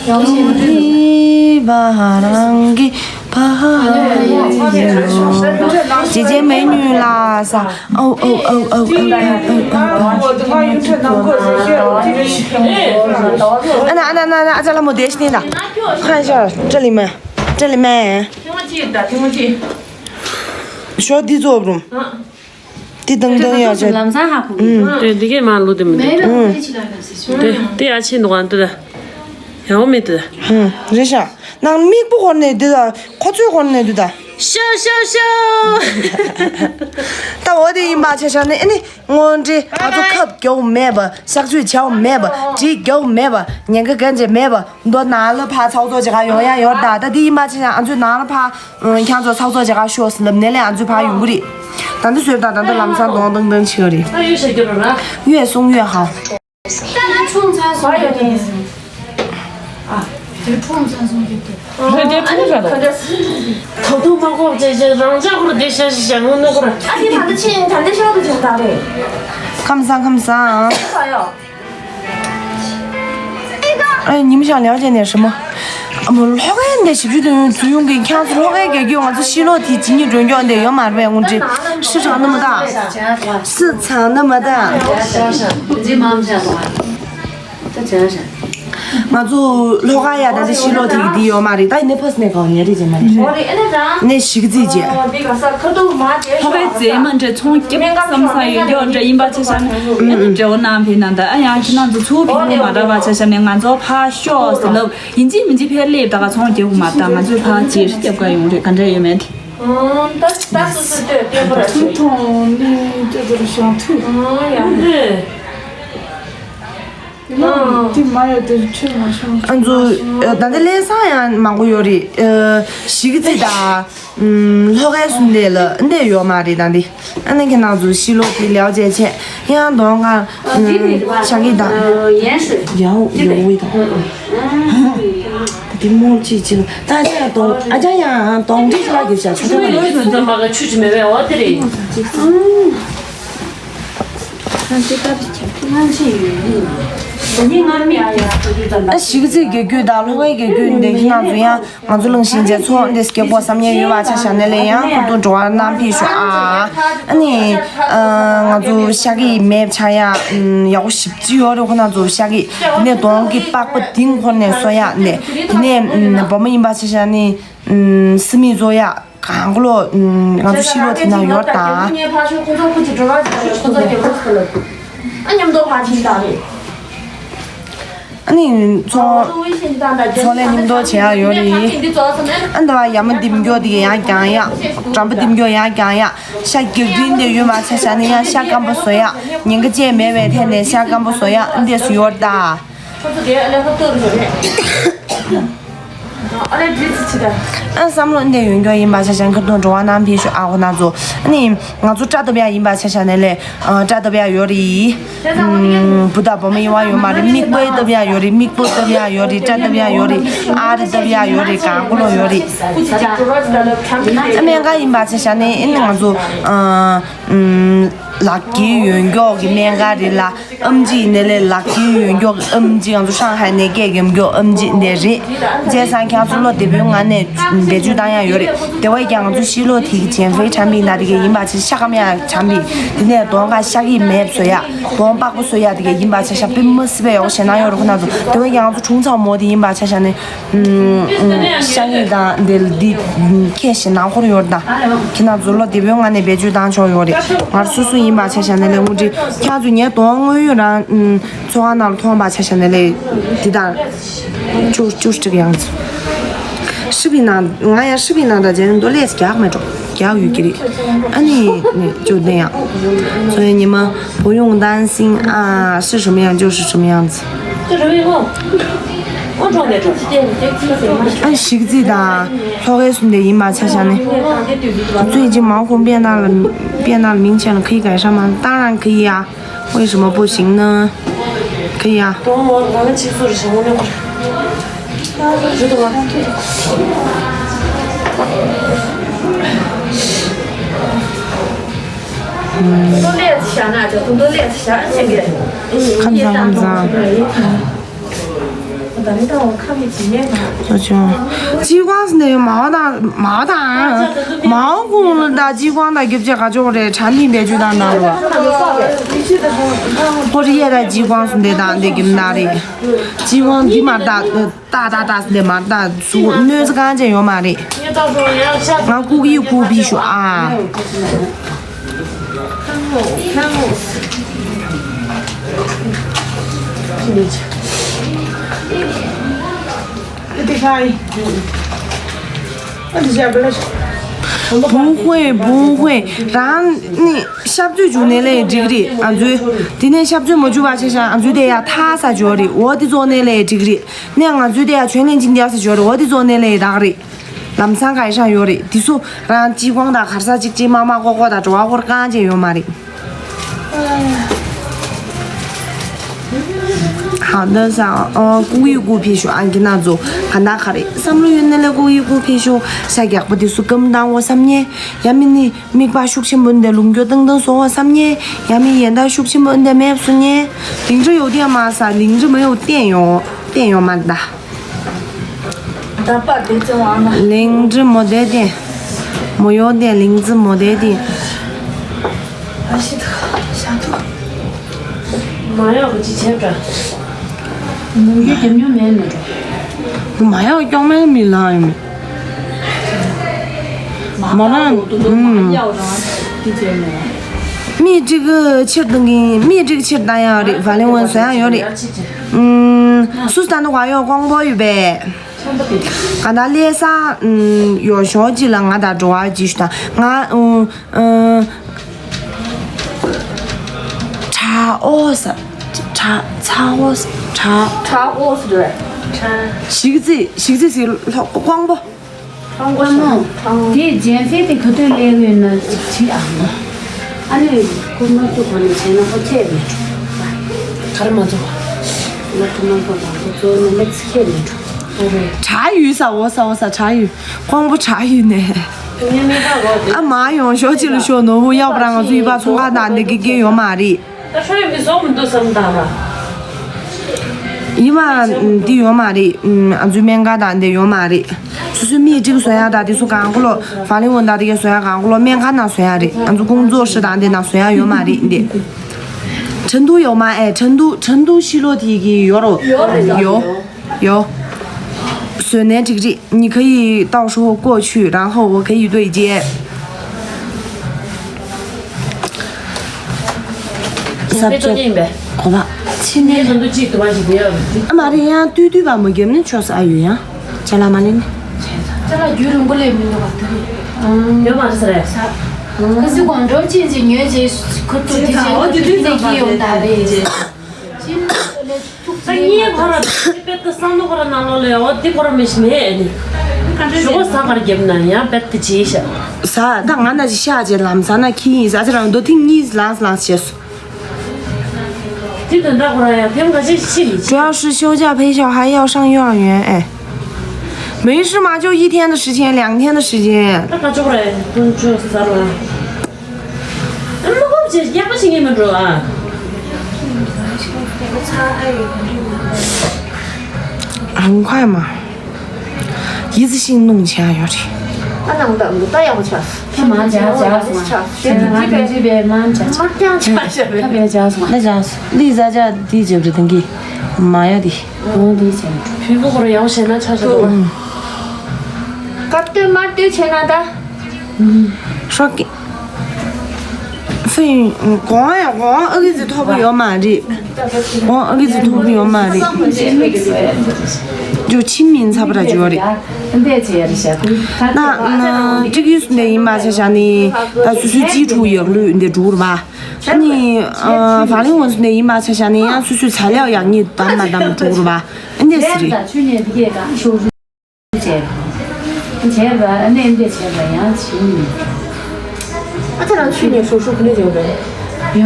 ཡོང་ཧི་བ་རང་གི་བ་ཡོང་། ཇེ་ཇེ་མེ་ཉུ་ལ་ས། ཨོ་ཨོ་ཨོ་ཨོ་ཨོ་ཨོ་ཨོ། ཨ་ན་ཨ་ན་ཨ་ན་ཨ་ཅག་ལ་མོ་དེ་ཤི་ནི་ད། ཁ་ཤར་ཏྲ་ལི་མ་ཏྲ་ལི་མ། ཞོ་འདི་ཚོ་བུམ། དེ་དང་དང་ཡ་ཆེ། ལམ་སང་ཧ་གོ་གི། དེ་འདི་གས་མ་ལུ་དེ་མི་འདུག་དེ་དེ་ཡ་ཆེ་འདུག་ཨ་འདི་ད། ཡང་མེད་དེ། རེད་ཤག་ནང་མིག་པོ་ཧོར་ནས་འདི་ད། ཁོ་ཚོའི་ཧོར་ནས་འདི་ད། ཤོ་ཤོ་ཤོ། ད་འོ་དེ་ཡིན་པ་ཆ་བཞག་ནས་ཨ་ནི་དངོས་འབྲེལ་ང་ཚོ་ཁབ་རྒྱག་མེད་པ། གཤག་བཅོས་བྱ་མེད་པ། འགྲིག་རྒྱག་མེད་པ། ཉེན་ཁ་གན་ཅེ་མེད་པ། མདོ་ནང་ལ་ཕ་ཚོགས་གཙོ་ཅེ་ག་ཡོང་ཡ་ཡོད་ད། ད་དེ་ཡིན་པ་ཆ་བཞག་ང་ཚོའི་ནང་ལ་ཕ། ཁྱང་ཚོ་ཚགས་ཚོ་ཇ་ག་ཤོག་སི་ལབ་ནས་ལས་ང་ཚོའི་ཕ་ཡོང་གི་རེད། ད་འདི་བཟོས་དང་ད་འདི་ལམ་སང་གདོང་ཏང་ཏང་ཆེ་གི་རེད། ཨ་ཡོད་ཤ་རྒྱབ་ར། ཡོད་སོང་ཡོད་ཧ། ད་ཡོད་དེ། ཨ་དེ་ཁྲོམ་ཚང་སོང་གི་དེ། ཁ་འདི་ཁྲོམ་ཚང་དང་། ད་དུང་མ་གོ་ཅེ་ཅེ་རང་ཅག་ཁུར་དེ་ཤ་ཤ་ཤ་ངོ་ནོ་ཁུར། ཨ་དེ་ད་འདི་ཆེ་ད་འདི་ཤོག་ཏུ་ཆེ་ད་རེད། ཁམས་བཟང་ཁམས་བཟང་། ད་ཡོད། ཨ་ཉིན་ཞག་ལེགས་བྱས་ནས་ཧྲི་མོ། ཨ་མོ་ལྷོ་ཁའི་འདི་ཞིབ་ཞིབ་ཏུ་འཛུལ་ཡོང་གི། ཁྱང་ཚོ་ལྷོ་ཁའི་རྒྱལ་རྒྱུད་ང་ཚོ་ཤི་ལོ་དེ་ཇི་ཉིད་སྒྲོན་སྐྱོང་འདི་ཡོད་མ་རེད་པས། དངོས་འབྲེལ་ཧྲི་དྲག་ནི་མ་ད། སི་ཚང་ནི་མ་ད། ང་ཚོ་ལྷོ་ཁ་ཡ་ད་འདི་ཤི་ལོ་དེ་གི་འདི་ཡོད་མ་རེད། ད་ཡིན་ནས་ཕ་སི་ནས་གང་ཉེ་རེད་ཅེ་མ་རེད། ནས་ཞིག་རྩིས་བྱས། ལྷོ་ཁའི་རྫས་མ་འདྲ་ཚོང་རྒྱབ་བསམ་ས་ཡོད་རྒྱུ་འདྲ་ཡིན་པ་ཆ་བཞག་ནས། ཨ་ནི་འབྲེལ་བ་གནང་ཕེབས་གནང་ད། ཨ་ཡང་ཁྱེད་རང་ཚོ་ཚུར་ཕེབས་ལུགས་མ་འདྲ་བ་ཆ་བཞག་ནས་ང་ཚོ་ཕར་ཤོག་ཟེར་ལབ། ཡིན་གཅིག་མིན་གཅིག་ཕར་སླེབས། ད་ག་ཚོང་རྒྱག་དགོས་མ་ད། ང་ཚོས་ཕར་རྗེས་རྒྱབ་དགའ་ཡོང་རེད། ག་འདྲ་ཡོད་མེད་དེ། ད་ད་སོ་སོ་ལྟོས་ལྟོས་པར་ཐུག་ཐོང་ནི་ལྟོས་པར་ཤོང་ཐུག་ཡང་དེ་མ་ཡོད་དེ་ཆོས་མ་ཤོང་། ཨ་ཚོ་ད་ལྟ་ལས་སང་ཡང་མང་པོ་ཡོད་རེད། ཞིག་རྩིས་ད། ལྷོ་ཁའི་སུན་དེ་ལ་འདི་ཡོད་མ་རེད། ད་འདི་ཨ་ནི་ཁྱེད་རང་ཚོ་ཤི་ལོ་དེ་ལེའོ་བྱས་བྱས་ཡང་གདོང་ཁ་ཤ་གི་དང་ཡའོ་ཡའོ་ཝི་དང་། ད་དེ་མོ་ཅི་ཅི་ལ་ད་ཅི་ཡང་གདོང་ཨ་ཅག་ཡང་གདོང་འདྲེ་ཅི་ལ་གི་བྱ་ཆུ་ད་མ་ལ་ཡོད་ཚོད་མ་ག་ཆུ་ཅི་མེད་པའི་འོ་དེ་རེད། ཨ་ཞིག་རྩིས་རྒྱལ་རྒྱུད་དང་ལྷོ་ཁའི་རྒྱལ་རྒྱུད་འདི་ཁྱེད་རང་ཚོ་ཡང་། ང་ཚོ་གླིང་ཞིང་ཆེན་ཚོ་འདི་སྐྱེ་སྒོ་བསམ་ཉེ་ཡོད་པ་ཆ་བཞག་ནས་ལས་ཡང་ཁུར་དུ་འགྲོ་བ་གནང་ཕེབས་ཤོག་ཨ། ཨ་ནི་ང་ཚོ་ཤ་གི་མེབ་ཆ་ཡ་ཡག་པོ་ཞིབ་ཅི་ཡོད་རེད། ཁོ་ན་ཚོ་ཤ་གི་དེ་ནས་གདོང་གི་པགས་པ་དིང་ཁོ་ནས་གསོ་ཡ་ནས་དེ་ནས་བུ་མོ་ཡིན་པ་ཆ་བཞག་ནས་སི་མི་བཟོ་ཡ་གང་གོ་ལོ་ང་ཚོ་ཤི་ལོ་དེ་ན་ཡོད་ད། ཨ་མཉམ་དུ་ཕ་ཆིན་ད་རེད། ཨ་ནི་ཚོང་ཚོང་ལས་མཉམ་དུ་བྱེད་ཡག་ཡོད་རེད། ཨ་འདི་བ་ཡ་མ་འདེམས་རྒྱུ་དེ་ཡང་རྒྱང་ཡག་འགྲམ་པ་འདེམས་རྒྱུ་ཡང་རྒྱང་ཡག་ཤ་རྒྱག་རིན་དེ་ཡོད་མ་ཆ་བཞག་ནས་ཡང་ཤ་སྐམ་པོ་བཟོ་ཡག་ཉེན་ཁ་ཅན་མེད་པའི་ཐད་ནས་ཤ་སྐམ་པོ་བཟོ་ཡག་འདི་སུ་ཡོད་ད། ཨ་བསམ་བློ་འདི་ཡོད་རྒྱུ་ཡིན་པ་ཆ་བཞག་ཁ་ཐུག་འགྲོ་བ་གནང་ཕེབས་ཤོག་ཨ་ཁོ་ན་ཚོ། ཨ་ནི་ང་ཚོ་སྐྲ་བཏབ་ཡག་ཡིན་པ་ཆ་བཞག་ནས་ལས་སྐྲ་བཏབ་ཡག་ཡོད་རེད། བུ་དང་བུ་མོ་ཡིན་པ་ཡོད་མ་རེད། མིག་དཔེ་བཏབ་ཡག་ཡོད་རེད། མིག་དཔེ་བཏབ་ཡག་ཡོད་རེད། སྐྲ་བཏབ་ཡག་ཡོད་རེད། ཨ་རི་བཏབ་ཡག་ཡོད་རེད། གང་གོ་ལོ་ཡོད་རེད། ཨ་སྨན་ཁང་ཡིན་པ་ཆ་བཞག་ནས་ཨ་ནི་ང་ཚོ་ཨ། ལག་ཁྱེར་ཡོད་མཁན་གྱི་སྨན་ཁང་རེད་ལ། ཨེམ་ཆི་ཡིན་ནའི་ལག་ཁྱེར་ཡོད་མཁན་གྱི་ཨེམ་ཆི། ང་ཚོ་ཧྲང་ཧའེ་ནས་སྐད་རྒྱབ་མཁན་ཨེམ་ཆི་འདི་རེད། བྱས་ཙང་ཁྱེད་ཚོ་བློ་བདེ་པོའི་ངང་ནས་བེད་སྤྱོད་བཏང་ཡ་ཡོད་རེད། དེ་བས་ཀྱང་ང་ཚོ་ཕྱི་ལོགས་དེ་གི་ཇེན་ཧྥེ་ཁྲམ་ཕིང་ན་དེ་གས་ཡིན་པ་ཆ་ཤ་སྐམ་ཡ་ཁྲམ་ཕིང་། དེ་ནས་གདོང་ཁ་ཤ་གི་མེབ་བཟོ་ཡ། གདོང་པགས་པ་བཟོ་ཡ་དེ་གས་ཡིན་པ་ཆ་ཤ་དཔེ་མི་སྲིད་པའི་ཡོག་ཞེད་སྣང་ཡོད་རེད་ཁོ་ན་ཚོ། དེ་བས་ཀྱང་ང་ཚོ་གྲུང་ཚང་མོ་དེ་ཡིན་པ་ཆ་ཤ་ནས། ཤ་ཡིན་དང་འདི་འདི་ཁྱེད་ཞེད་སྣང་འཁོར་ཡོད་དང་། ཁྱེད་རང་ཚོ་བློ་བདེ་པོའི་ངང་ནས་བེད་སྤྱོད་བཏང་ཆོག་ཡོད་རེད། ང་སོ་སོ་ཡིན་པ་ཆ་བཞག་ན་ལས་དངོས་འབྲེལ་ཁྱེད་རང་ཚོ་ངའི་གདོང་དངོས་ཡོད་རང་ཚོ་ཁང་ནང་ལ་མཐོང་བ་ཆ་བཞག་ན་ལས་འདི་དང་ཅུར་ཅུར་ཅིག་ཡང་། ཧྲི་པི་ནང་ང་ཡང་ཧྲི་པི་ནང་ད་ཇན་འདོ་ལས་རྒྱག་མེད་འགྲོ་རྒྱག་ཡོད་ཀྱི་རེད། ཨ་ནི་ནི་ཅུ་དེ་ཡང་所以你们不用担心啊，是什么样就是什么样子。 ཨ་ཞིག་རྩིས་དང་ལྷོ་ཁའི་སུམ་དེ་ཡིན་པ་ཆ་བཞག་ནས། 最近毛孔变大了，变大了，明显了，可以改善吗？当然可以啊，为什么不行呢？可以啊。看不上，看不上。 ཨོ་ཅོ།激光是那个毛的，毛的啊，毛孔了的激光的，给不给搞这个这产品别去当当了吧？或者液态激光是那当的，给不那的，激光的嘛大，呃，大大大是那嘛大，是那是刚才有嘛的。俺估计估计说啊。 不会不会，然后你下嘴就那来这个的，俺嘴，今天下嘴没就把这下，俺嘴的呀，他啥觉得，我的做那来这个的，那俺嘴的呀，全脸金条是觉得，我的做那来大的。 ལམ་སང་ག་ཡི་ཧྲང་ཡོད་རེད། དེ་སུ་རང་ཅི་གོང་དང་གར་ས་ཅིག་ཅིག་མ་མ་ཀོ་ཀོ་དང་འགྲོ་བ་ཧོར་གང་ཅི་ཡོད་མ་རེད། 好的，上，呃，故意不必说，俺跟他做，看他卡的，三六云那来故意不必说，啥也不得说，跟当我三年，也没你，没把学习问的弄个等等说我三年，也没演到学习问的没说呢，领着有电吗？啥，领着没有电哟，电哟嘛的。 灵芝没得电，没有电，灵芝没得电。 མ་ཡག་གི་ཅི་བྱས་འདྲ། མུ་གེ་རྒྱབ་མྱོང་མེད་མེད་འགྲོ། མ་ཡག་སྐྱོང་མེད་མི་ལ་ཡོད་མེད། མ་རང་ཨུམ། མི་གཅིག་གི་ཕྱིར་བཏང་གིན་མི་གཅིག་ཕྱིར་བཏང་ཡག་རེད། ཝ་ལིང་ཝན་བཟོ་ཡག་ཡོད་རེད། ཨུམ། སུ་ད་ནི་བ་ཡོད་ཀོང་པོ་ཡོད་པས། ག་ད་ལས་ས་ཨུམ་ཡོད་ཞོ་ཅི་ལ་ང་ད་འགྲོ་བ་ཅི་ཞུ་ད་ང་ཨུམ། ཨ། ཁྲ་ཨོ་ས། ཁྲ་ཚ་ཨོ་ས། ཁྲ། ཁྲ་ཨོ་ས་རེད། ཁྲ། ཞིག་ཙི་ཞིག་ཙི་སི་ལྷོ་ཀོང་པོ། ཀོང་པོ། དེ་ཇན་ཧྥེ་དེ་ག་དུས་སླེབས་ཡོད་ན་ཅིག་དྲིས་ཨ། ཨ་ནི་ཁོ་མ་ཐུག་གོ་ནས་བྱས་ན་ཁོ་ཁྱེད་མི་འགྲོ། ག་རེ་མ་ཐུག་ཁོ་མ་ཐུག་མ་ཐུག་ཁོ་ཚོ་ནི་མི་ཚེ་ཁྱེད་མི་འགྲོ། ཁྲ་ཡུས་ས་འོ་ས་འོ་ས་ཁྲ་ཡུས། ཀོང་པོ་ཁྲ་ཡུས་ནས། ཨ་མ་ཡོང་ཞོ་ཅི་ལ་ཞོ་ནོར་བུ་གཡོག་པ་རང་ང་ཚོ་ཡིན་པ་ཚོང་ཁང་དང་འདི་གི་སྐད་ཡོད་མ་རེད། ད་ཁྲ་ཡུས་མི་བཟོ་མི་འདུག་བསམ་དང་ར། ཡིན་མ་འདི་ཡོད་མ་རེད། ཨ་ཚོའི་སྨན་ཁང་དང་འདི་ཡོད་མ་རེད། སོ་སོའི་མིག་ཅིག་བཟོ་ཡ་དང་དེ་ཚོ་གང་གོ་ལོ་ཧྥ་ལིན་ཝུན་དང་དེ་གས་བཟོ་ཡ་གང་གོ་ལོ་སྨན་ཁང་ནང་བཟོ་ཡ་རེད། ཨ་ཚོ་ཀོང་ཙོ་ཧྲི་དང་འདི་ནང་བཟོ་ཡ་ཡོད་མ་རེད་འདི། 成都有吗？哎，成都，成都西洛提给有了。有。有。 有。所以呢，这个这，你可以到时候过去，然后我可以对接。 ས་བཅད་ཡིན་པས། གོ་བ། ཕྱི་ནས་ཚོན་མདོག་གཅིག་དུ་མ་ཞིག་དེ་ཡོད་རེད། ཨ་མ་རེད་ཡང་ཏུས་ཏུས་བ་མ་བརྒྱབ་ནི་ཆོག་ས་ཨ་ཡོད་ཡང་། ཅ་ལག་མ་ལེན་ནི། ཅ་ལག་རྒྱུན་རིང་པོ་ལས་མི་འདུག་བ་དེ་རེད། ཡོད་མ་རེད་ས་རེད། ཁ་སི་གོང་འགྲོ་ཅིག་ཅིག་ཉོས་རྗེས་ཁུ་ཐུག་དེ་ཅིག་ཁུ་ཐུག་ལས་ཀྱི་ཡོང་ད་རེད། ད་ངའི་ཁོ་ར་དེ་པད་དུ་བསམ་བློ་ཁོ་ར་ནང་ལོགས་ལས་འོ་དེ་ཁོ་ར་མི་ཤི་མེད་ཨ་ནི། ཞུ་གོ་ས་གར་རྒྱབ་ན་ཡང་པད་དུ་བྱེད་ཤག་ས་ད་ང་ན་ཅི་ཤག་ཅེ་ལམ་ས་ན་ཁྱི་ཡིན་ས་ཅི་རང་རྡོ་ཐིང་གཉིས་ལངས་ལངས་བྱས་སོ། དེ་དོན་དག་ཁོ་ར་ཡང་ཐེམ་ག་ཅེ་ཤི་མི་ཅི། 主要是休假陪小孩要上幼儿园，哎，没事嘛，就一天的时间，两天的时间。 ད་ཁ་ཅོག་རེད་དུན་ཅོ་ས་ར། ཨ་མ་ཁོ་ ཡག་པོ་བྱེད་ངེས་མི་འགྲོ་ཨ། 很快嘛。 一次性弄起来有点。 ཨ་ནང་ད་འདུག་ད་ཡག་པོ་ཆགས། ཁྱེད་མ་བྱ་བྱ་སོང་ཨ། ཁྱེད་མ་བྱ་བྱ་སོང་ཨ། ཁྱེད་མ་བྱ་བྱ་སོང་ཨ། ད་བྱ་སོང་། ལི་ཟ་བྱ་དེ་བྱེད་པ་དང་གི་མ་ཡ་དེ། འོ་དེ་བྱས། བུ་གུ་རུ་ཡག་བྱས་ན་ཆ་ཆ་འདུག་སྐབས་བསྟུན་མར་བསྟུན་བྱས་ན་ད། ཧྲོག་གི། ཧྥེ་ཡུན་གོང་ཡང་གོང་ཨ་གི་ཚི་ཐོབ་པ་ཡོད་མ་རེད། གོང་ཨ་གི་ཚི་ཐོབ་པ་ཡོད་མ་རེད། ཇོ་ཆི་མིན་ཚ་པ་ར་ཇོ་རེད། ན་ན་ཀྲིག་ཡུས་འདི་ཡིན་མ་ཆ་ཤ་ནི་ད་སུ་སུ་ཅི་ཁྲུ་ཡག་ལུས་འདི་འགྲུར་བ། ནི་ཨ་ཧྥ་ལིང་ཝོན་འདི་ཡིན་མ་ཆ་ཤ་ནི་ཡང་སུ་སུ་ཚ་ལེའོ་ཡག་ཉིད་དམ་མ་དམ་འགྲུར་བ། འདི་སི་རེད། བྱས་པ། བྱས་པ་ཨ་ནེ་འདི་བྱས་པ་ཡང་བྱིན། ཨ་ཅག་རང་ཆུ་ནས་ཧྲུག་ཧྲུག་ནས་བྱས་པས། ཡོད་པ་བྱས་པས།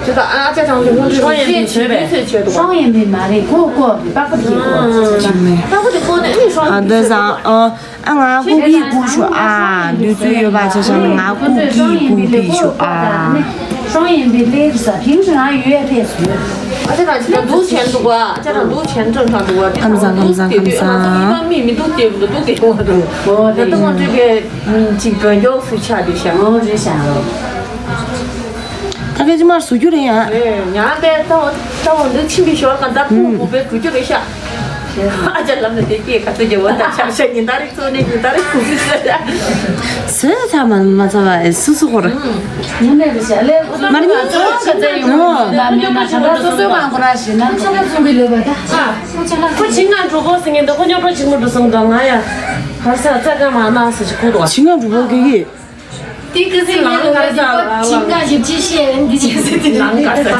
ཅི་ད་ཨ་ཅག་རང་ལུས་ཧྲོང་ཡན་པའི་བྱས་པས། ཧྲོང་ཡན་པའི་མ་རེད་ཁོ་ཀོ་པགས་པ་དེ་ཀོ། ཨ་པགས་པ་དེ་ཀོ་ནས་ཨ་ནི་ཧྲོང་ཡན་པའི་བྱས་པས། ཨ་ང་ཀུ་ཀི་ཀུ་ཤོ་ཨ་འདུས་ཚོད་ཡོད་པ་ཆ་ཤ་ང་ཀུ་ཀི་ཀུ་པི་ཤོ་ཨ། 双眼皮勒个啥？平时俺有也得说。 ཨ་ཅག་རང་ཅིག་ད་འདུག་བྱས་འདུག་བ། ཨ་ཅག་རང་འདུག་བྱས་འདུག་ད་འདུག་བ། དེ་ཁམས་བཟང་ཁམས་བཟང་ཁམས་བཟང་། ང་ཚོ་མི་མི་འདུག་སྟེ་འདུག་སྟེ་འོ་དེ། ད་ལྟ་ང་ཚོ་གི་ཅིག་བོད་མགྱོགས་སུ་ཆགས་དེ་ཤག་འོ་རེད་ཤག་ད་ག་ཅི་མར་བཟོ་རྒྱུ་རེད་ཡ། ཨེ་ཉང་དེ་ད་འོ་ད་འོ་འདི་ཕྱིན་པའི་ཞོར་ག་ད་ཕུ་བོ་བེ་གྲུ་རྒྱུ་རེད་ཤག་ཨ་ཅག་ལམ་ནས་དེ་སྐད་ག་ཚོད་རྒྱབ་འོ་ད་ཆགས་ཤག་ཉིན་ལྟར་རེ་ཚོ་ནས་ཉིན་ལྟར་རེ་གུ་གུ་ཟེར། ཟོས་ཚར་མ་མ་ཚར་བ་ཨེ་སུ་སུ་ཧོར། ངོ་མ་རེད་ཤག་ལས་ཁོ་ཚོ་མ་རེད་ང་ཚོ་ག་ཚོད་ཡོང་གི་འདུག་ད་མེད་ན་ཁ་ཁ་སོ་སོའི་གང་གོ་ར་ཞེ་ན་ཁ་ཁ་ཚོང་གི་ལོས་པ་ད། ཁོ་ཆིང་ང་འགྲོ་གོ་ཟེར་ངེས་འདུག་ཁོ་ཉོ་གྲོ་ཆིང་མོ་འགྲོ་སོང་འདུག་ང་ཡ་ཧར་ས་རྩ་ཀ་མ་ན་ཟེར་ཞིག་ཁུག་འདུག་ཆིང་ང་འགྲོ་གོ་གི་གི། དེ་ཀི་སི་ལང་ལ་ས་ཆིང་ང་ཞིག་ཅི་ཤེས་ཨེ་འདི་ཅི་ཟེར་དེ་ལང་ག་ས།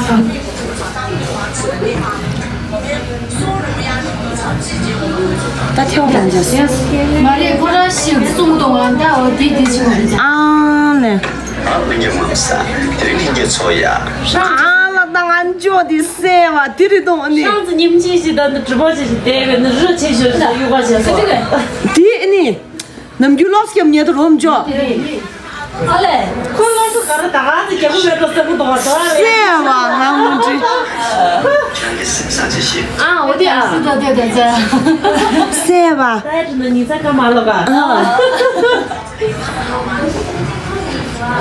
ད་ཐེའུ་ལང་ཅག་སོང་། མ་རེད་ཁོ་རང་ཤི་ཙུང་དུ་ང་ད་འོ་དེ་དེ་ཆི་མ་རེད། ཨང་ལེ། ཨ་ལ་ད་ང་འཇོ་དེ་སེ་བ་དེ་རེད་དོ་ནི། ཤང་ཙི་ཉིམ་ཅི་ཞིག་ད་འདི་གྲི་པོ་ཅི་ཞིག་དེ་བས་ནི་རི་ཆེ་ཤོས་ཞིག་གཡུག་པ་བྱས་སོ། དེ་ནི་ནམ་རྒྱུན་ལོག་སྐྱབས་ཉེ་དུ་རོམ་འཇོ། ཨ་ལས། ཁོ་ལ་སུ་ག་རེ་ད་ག་ཚོད་རྒྱབ་ཁུ་བྱས་འགྲོ་ས་ཁུ་དོ་བ་དོ་ར་རེད། སེ་བ་ང་ངོ་འདྲི། ཨ་འོ་དེ་ཨ། སུ་དོ་དེ་དེ་ཚེ། སེ་བ། ད་ཡ་དྲི་ན་ཉི་ཚ་ཀ་མ་ལོ་ག་ཨ།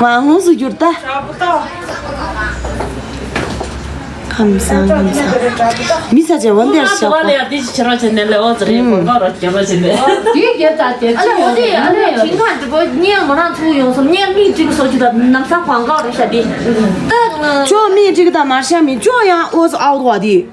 མ་ཧུང་སུ་གྱུར་ད། ཁམས་བཟང་ཁམས་བཟང་། མི་ས་ཆེ་བ་འདིར་ཤག་པ། ལ་ཡ་དེ་ཅི་བྱེད་རོགས་བྱེད་ནས་ལས་འོ་ཙི་རེད་གོ་ག་རོ་རྒྱབ་རོགས་བྱེད་ནས། དེ་རྒྱབ་ད་དེ་ཨ་ལ་འོ་དེ་ཨ་ལ་ཞིང་ཁ་འདི་པོ་གཉེར་མོ་རང་ཚུགས་ཡོང་སོང་གཉེར་མིག་ཅིག་སོ་ཅི་ད་ནམ་ས་གོང་ག་རེ་ཤ་དེ། ད་ཅོ་མིག་ཅིག་ད་མར་ཤ་མི་ཅོ་ཡང་འོ་ཙི་ཨའོ་དོ་དེ།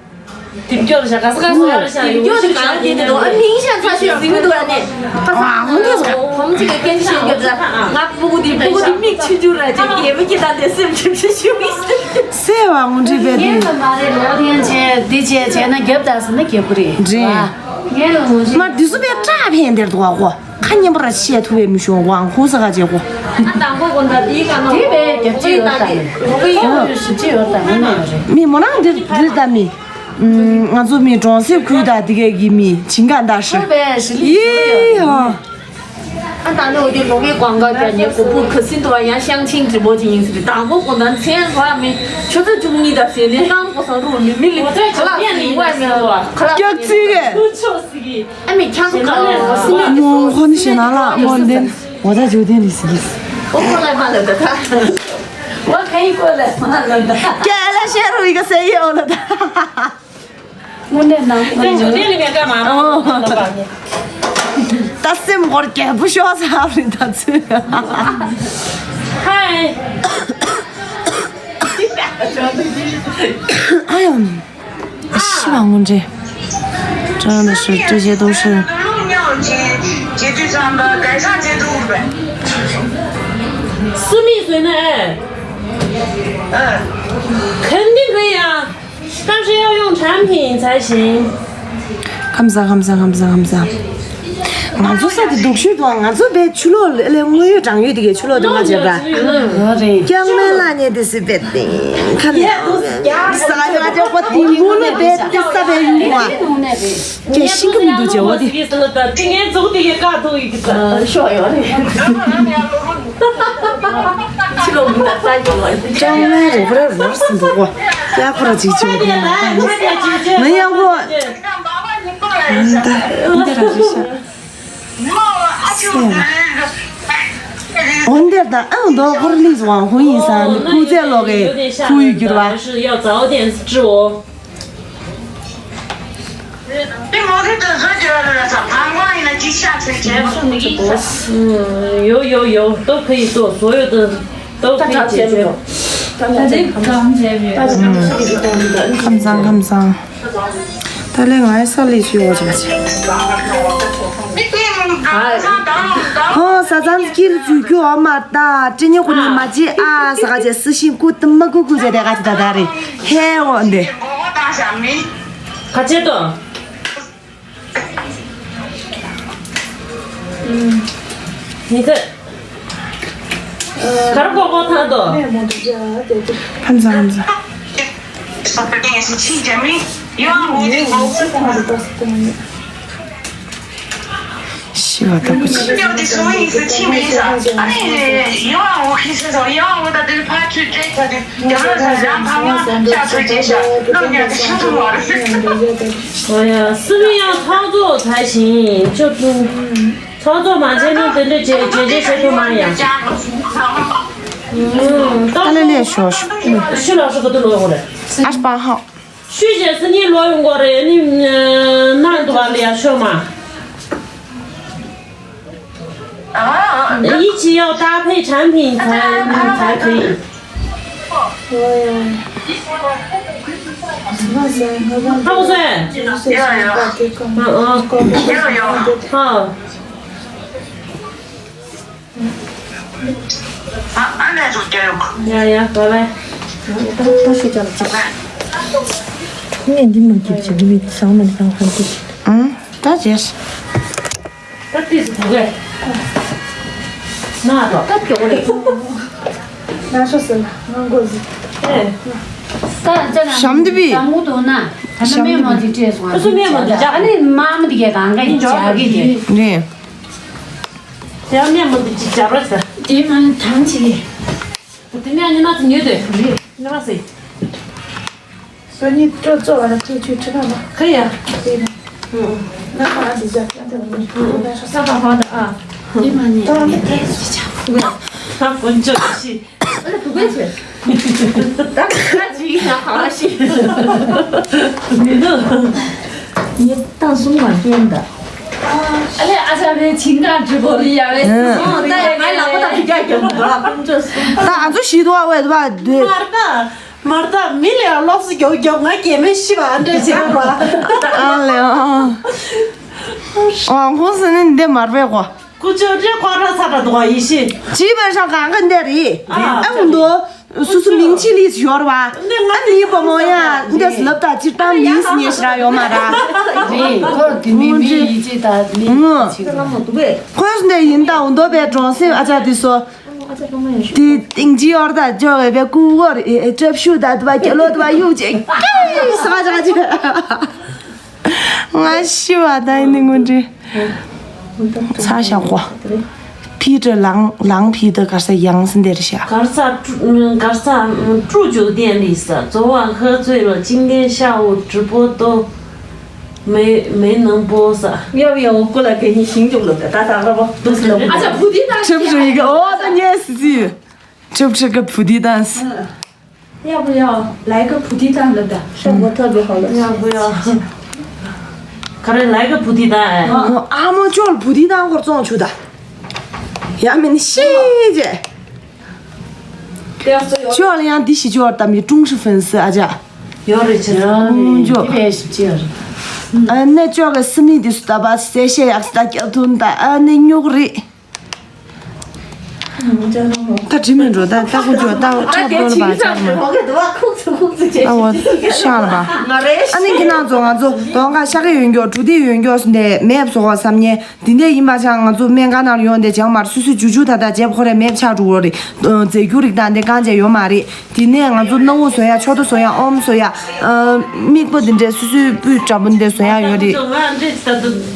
དེབ་སྐྱོར་བྱ་ག་ས་ག་ས་ཡར་བྱ་དེབ་སྐྱོར་གྱི་གང་དེ་དེ་དོ་ཨ་མིང་ཤ་ཚ་ཤོས་ཟིན་གི་འདུག་ཨ་ནི། ཨ་ཧོ་ཐ་ས་ག་ཁོམ་ཅིག་གི་སྐད་ཆ་བཤད་རྒྱབ་ས་ང་སྤུ་གུ་དེ་སྤུ་གུ་དེ་མིག་ཆུ་ཆུ་ར་ཅིག་རྒྱལ་པོ་སྐྱེ་ད་དེ་སེམས་ཆུ་ཆུ་ཤུ་གི་སེ། སེ་བ་ངོ་འདྲི་བས་དེ། ངས་ལ་མ་རེད་ལོ་ཐེན་བྱས་འདི་བྱས་བྱས་ན་རྒྱབ་ད་ཟེར་ན་རྒྱབ་གི་རེད། རེད། ངས་ལ་ངོ་འདྲི། མ་དུས་སུ་བས་སྐྲ་ཕན་དེར་འདུག་ཨ་ཧོ། ཁ་མཉམ་པོ་ར་བཤད་ཐུབ་པའི་མི་ཤོང་དབང་ཧུ་ས་ག་བྱེད་གོ། ཨ་དང་པོ་གོ་ད་དེའི་ཀ་ནོ། དེ་བས་རྒྱབ་ཅི་ཡོད་ད་མི། ཧོ་གི་ཡོད་ཞིབ་ཅི་ཡོད་ད་མི་ནོ་རེད། མི་མོ་རང་འདིར་འདིར་ད་མི། ང་ཚོ་མི་གྲོང་གསེབ་ཁུལ་དང་དེ་གའི་གི་མི་ཇིང་ག་འདའ་ཧྲི། ཧོ་བས་ཞི་ལི་ཡི་ཡོད་ཧོ། ཨ་ད་ནི་འོ་དེ་ལོ་གའི་ཀོང་ཀ་ཀྱ་ཉེ་གོ་པུ་ཁ་སིན་དུ་བ་ཡང་ཤང་ཆིང་ཀྲི་པོ་ཅི་ཡིན་ཟེར་དང་པོ་གོ་ད་མཚན་བ་མི་ཆུ་ཚོད་བཅུ་གཉིས་དང་ཟེར་ནས་ཀང་གོ་སང་རུ་མི་མི་ལི་ཁ་ལག་ཟིན་བ་མི་ཁ་ལག་སྐྱག་ཚིག་གས། ཨ་མི་ཁྱང་ཁ་སི་མི་མོ་ཁོ་ནི་ཞེ་ན་ལ་མོ་འདན་འོ་ད་ཇོ་དན་ལི་སི་ལི། ཨོ་ཁོ་ལ་མ་ལ་ད་ད། ཨོ་ཁ་ཡི་ཁོ་ལ་མ་ལ་ད། ཀྱ་ལ་ཤེ་རུ་ཡི་ག་སེ་ཡི་ཨོ་ལ་ད། དངོས་གནས་ནང་ཁོ་ད་ཇོ་དན་ལི་མེ་ཀ་མ་མ་ལ་ད། ད་སེམས་ཁོར་རྒྱལ་པོ་ཤོག་ས་རི་ད་ཚུ། ཧའི། ཨ་ཡོ། ཤི་བ་དངོས་འབྲེལ། ཀྲང་ན་ཧྲི་ཀྲི་ཞེ་དོ་ཧྲི། སུ་མིག་བཟོས་ན་ཨེ།肯定可以啊，但是要用产品才行。 ཁམས་བཟང་ཁམས་བཟང་ཁམས་བཟང་ཁམས་བཟང་། ང་ཚོ་ས་དེ་སྡུག་ཤོས་དང་ང་ཚོ་བས་ཆུ་ལོག་ལས་དངོས་ཡོད་དྲང་ཡོད་དེ་གའི་ཆུ་ལོག་དེ་མ་བྱེད་པ། ཀྱང་མེ་ལ་ཉེ་དེ་སི་བེད་དེ་ཁ་ནས་ས་ཡ་ཅོག་པ་དེ་མུ་ལ་བེད་དེ་ས་བེད་ཡུང་བ་ཀྱ་ཤིང་གི་མི་འདུག་ཅེ་བ་དེ། ཤོག་ཡོད་རེད། ལོ་མི་ལ་ས་ཡོང་བ། ཅང་མའི་རེ་བ་རེ་བར་སུ་འདུག་གོ། ཡག་པོ་ར་ཅིག་བྱུང་གི་ན་ད་ནི་ཡང་གོ། ཨ་ད་འདི་ར་རེད་ཤག་སེམས། འོན་ཏེ་ད་ཨང་རྡོ་ཧོར་ལིས་ཝང་ཧུ་ཡིན་ས་ནི་ཁུ་ཚེ་ལོ་གའི་ཁུ་ཡུ་གྱུར་བ། 要早点吃哦。 对，我给他喝酒了，他光一个几下车钱。嗯，有有有，都可以做，所有的都可以解决。 ཁམས་བཟང་ཁམས་བཟང་། ད་ལན་ང་ས་ལས་ཤི་འོ་ཅག་ཅིག་ཧོ་ས་ཚང་སྐྱིད་ཚུལ་རྒྱུ་འོ་མ་ད་ཅི་ཉོ་གུ་ནི་མ་ཅི་ཨ་ས་ག་ཅེ་སི་ཤིང་ཀུ་ཏི་མ་ཀུ་ཀུ་ཅེ་དེ་ག་ཅི་ད་ད་རེ་ཧེ་འོ་འདི། ཁ་ཆེ་ཏོ། ཉི་ཚེ། གར་གོ་གོ་ཐང་ཏོ། ཕན་ཚང་ཕན་ཚང་། ཤི་བ་ལྟ་བུ་ཅིག་ཨོ་ཡ། སི་མི་ཡང་ཚོགས་གཙོ་ད་བཞིན་ཆོ་ཐུང་། ཚོགས་གཙོ་མ་བྱས་ན་དེ་འདྲ་བྱེད་བྱེད་བྱེད་བྱེད་ཐུབ་མ་ཡ། ཨུམ། ད་ལེ་ལེ་ཤོ་ཤོ། ཤི་ལ་ཤི་ག་དུ་ལོ་ཡོང་རེད། ཨ་ཤ་པ་ཧོ། ཤུལ་བཞེས་སུ་གཉིས་ལོ་ཡོང་གོ་རེད་ནི། ནང་དུ་བ་ལ་ཡ་ཤོ་མ། 一起要搭配产品才才可以。好不好？嗯嗯。好。 ཡ་ཡ། བ་བའི། ད་ད་ཤི་ཅག་ཅག་ངས་འདི་མ་སྐྱིད་ཅིག་འདི་མི་ཚང་མ་ལ་ཧང་ཧང་ཅིག་ཨང་། ད་བྱས། ད་ཏིས་བུ་གས། ན་རོ། ད་ཀྱོག་རེད། ན་ཤོ་སི་ལ་ང་མགོ་ཟི། ཨེ། ད་ཅ་ན་ཞམ་དི་བི། ད་མུ་དུ་ན། ད་ན་མེ་མོ་འདི་སྤྲད་སོང་། ཨ་སུ་མེ་མོ་འདི་ཅག་ཨ་ནི་མ་མ་འདི་གས་གང་ག་ཡིན་ཅག་གི་དེ། རེད། ཡང་མེ་མོ་འདི་ཅི་ཅག་རོ་ཟ། དེ་མ་ཐང་ཅི་གི། དེ་ནས་ཉི་མ་ཚོ་ཉོས་དེ། རེད། ཉི་མ་ཟེ། ས་ཉི་སྤྲོ་ཚོ་བ་ལ་ཁྲིད་ཆུ་ཁྲི་ཁ་མ། ཁ་ཡ། དེ་ནས། ང་མ་འདི་ཅག་ཡང་དེ་མ་ཉོས། ས་ཁ་ཧོ་ད་ཨ། དེ་མ་ཉོས། ད་ང་དེ་ཅི་ཅག་ད་དཀོན་མཆོག་ཤི། ཨ་ལ་བུ་གས་ཆེ། ད་ཁ་ཅིག་ཡིན་ན་ཧ་ཤི། མི་འདུག་ངས་ཏང་གསུམ་མ་སྐྱོན་ད། ཨ་ལས་ཨ་ཅག་རེ་ཆིང་ཀ་ཀྲི་པོ་ལི་ཡ་རེ། ཨོ་ད་ཡ་ངའི་ལག་པ་དང་ཕི་རྒྱ་རྒྱབ་འདུག་ཨ་ཀུན་ཅོ་སུ། ད་ང་ཚོ་ཤི་དུ་བ་བས་དུ་བ་དུས། མར་ད་མར་ད་མི་ལས་ལོགས་སུ་རྒྱོག་རྒྱོག་ང་སྐྱེ་མེད་ཤི་བ་ཨ་འདྲ་བྱེད་པ། ཨ་ལས་ཨ། ཨ་ཁོང་སུ་ནི་འདི་མར་བས་གོ། ཀུ་ཅོ་ཅེ་ཁོ་ར་ས་ར་དོ་ཡི་ཤི། ཅི་བས་ཤ་གང་ག་འདི་རེད། ཨ་ཨ་འུ་འདུག་སུ་སུ་མིང་ཅི་ལིས་ཡོར་བ། ཨ་ནི་བུ་མོ་ཡ་འདི་ལབ་ད་ཅི་ཏང་མིང་སི་ཉེ་ཤ་ར་ཡོད་མ་ར། རེད་ཁོ་དེ་མི་མི་ཡི་ཅི་ད་མི་ངོ་ཅི་ལ་མོ་འདུག་བས། ཁོས་འདི་ཡིན་ད་འུ་འདུག་བས་གྲོང་སེམས་ཨ་ཅག་དེ་སོ། དེ་ཏིང་ཅི་ཡོར་ད་ཇོ་བས་བས་ཀུ་ཝར་ཨེ་ཨེ་ཀྲབ་ཤུ་ད་དུ་བ་ཀྱ་ལོ་དུ་བ་ཡུག་ཅེ་ཀེ་ས་ཅག་ཅེ། ང་ཤི་བ་ད་ཡིན་ནི་ངོ་འདྲི། ས་ཞག་གོ། ཕི་ཏྲ་ལང་ལང་ཕི་ཏྲ་གར་ས་ཡང་སི་འདེར་ཤ། གར་ས་ཀྲུ་གར་ས་ཀྲུ་ཅུ་ཏན་ལི་ས་ཛོ་བ་ཧ་ཙོས་ལ་ཅིང་ཏན་ཤ་འུ་གྲི་པོ་ཏོ་མེ་མེ་ནང་པོ་ས། ཡབ་ཡ་འོ་ཀུ་ལ་གེ་ཉི་ཤིང་ཅུག་ལོ་ད་ད་ད་ར་བོ་དུ་སི་ལོ། ཨ་ཅག་བུ་དི་ད་ཁྲིབ་ཞུ་ཡི་གེ་ཨོ་ད་ཉེ་སི་སི། ཁྲིབ་ཁྲིབ་གི་བུ་དི་ད་སི། 要不要来个菩提蛋的？效果特别好的。要不要？ ག་རེ་ལའི་ག་བུ་དི་ད་ཨེ། ཨ་མོ་ཅོལ་བུ་དི་ད་འཁོར་བཙོང་ཆུ་ད། ཡ་མིན་ཤི་ཇེ། ཅོལ་ཡང་འདི་ཤི་ཅོལ་དམ་ཡི་ཀྲུང་ཧྲི་ཧྥན་སི་ཨ་ཅག་ཡོད་རེད་ཆེ་ཟེར། ཀྲུང་ཅོ། འདི་བས་ཤི་ཅི་ཡོད་རེད། ཨ་ནེ་ཅོལ་གི་སི་མི་འདི་སུ་ད་པ་སེ་ཤེ་ཡག་སི་ད་སྐྱ་ཐུན་ད་ཨ་ནེ་སྨྱུག་རེད། ད་དྲི་མི་འགྲོ་ད་ད་ཀུ་ཅོ་ད་འཁྲབ་འགྲོ་ལ་བ་ཅར་མ་ད་འོ་ཤག་ལ་བ། ཨ་ནི་ཁྱེད་རང་ཚོ་ང་ཚོ་གདོང་ཁ་ཤ་ཁ་ཡོད་མགྱོགས་གྲུ་དེ་ཡོད་མགྱོགས་སུ་འདས་མེད་བཟོ་གོ་བསམ་ཉེ་འདི་འདྲ་ཡིན་པ་ཆ་ང་ཚོ་སྨན་ཁང་ནང་ལ་ཡོང་འདས་ཅང་མར་སུ་སུ་ཇུ་ཇུ་ད་ད་ཇེབ་ཁོ་རེ་མེད་ཆགས་འགྲོ་གོ་རེད། རྫས་འགྱུར་རིགས་དང་འདི་གང་ཅེ་ཡོད་མ་རེད། དེ་ནས་ང་ཚོ་སྣ་བུག་བཟོ་ཡ་ཆོ་ཏོ་བཟོ་ཡ་ཨོམ་བཟོ་ཡ། མིག་པོ་འདི་འདྲ་སུ་སུའི་སྤུས་འདྲ་པོ་འདི་བཟོ་ཡ་ཡོད་རེད།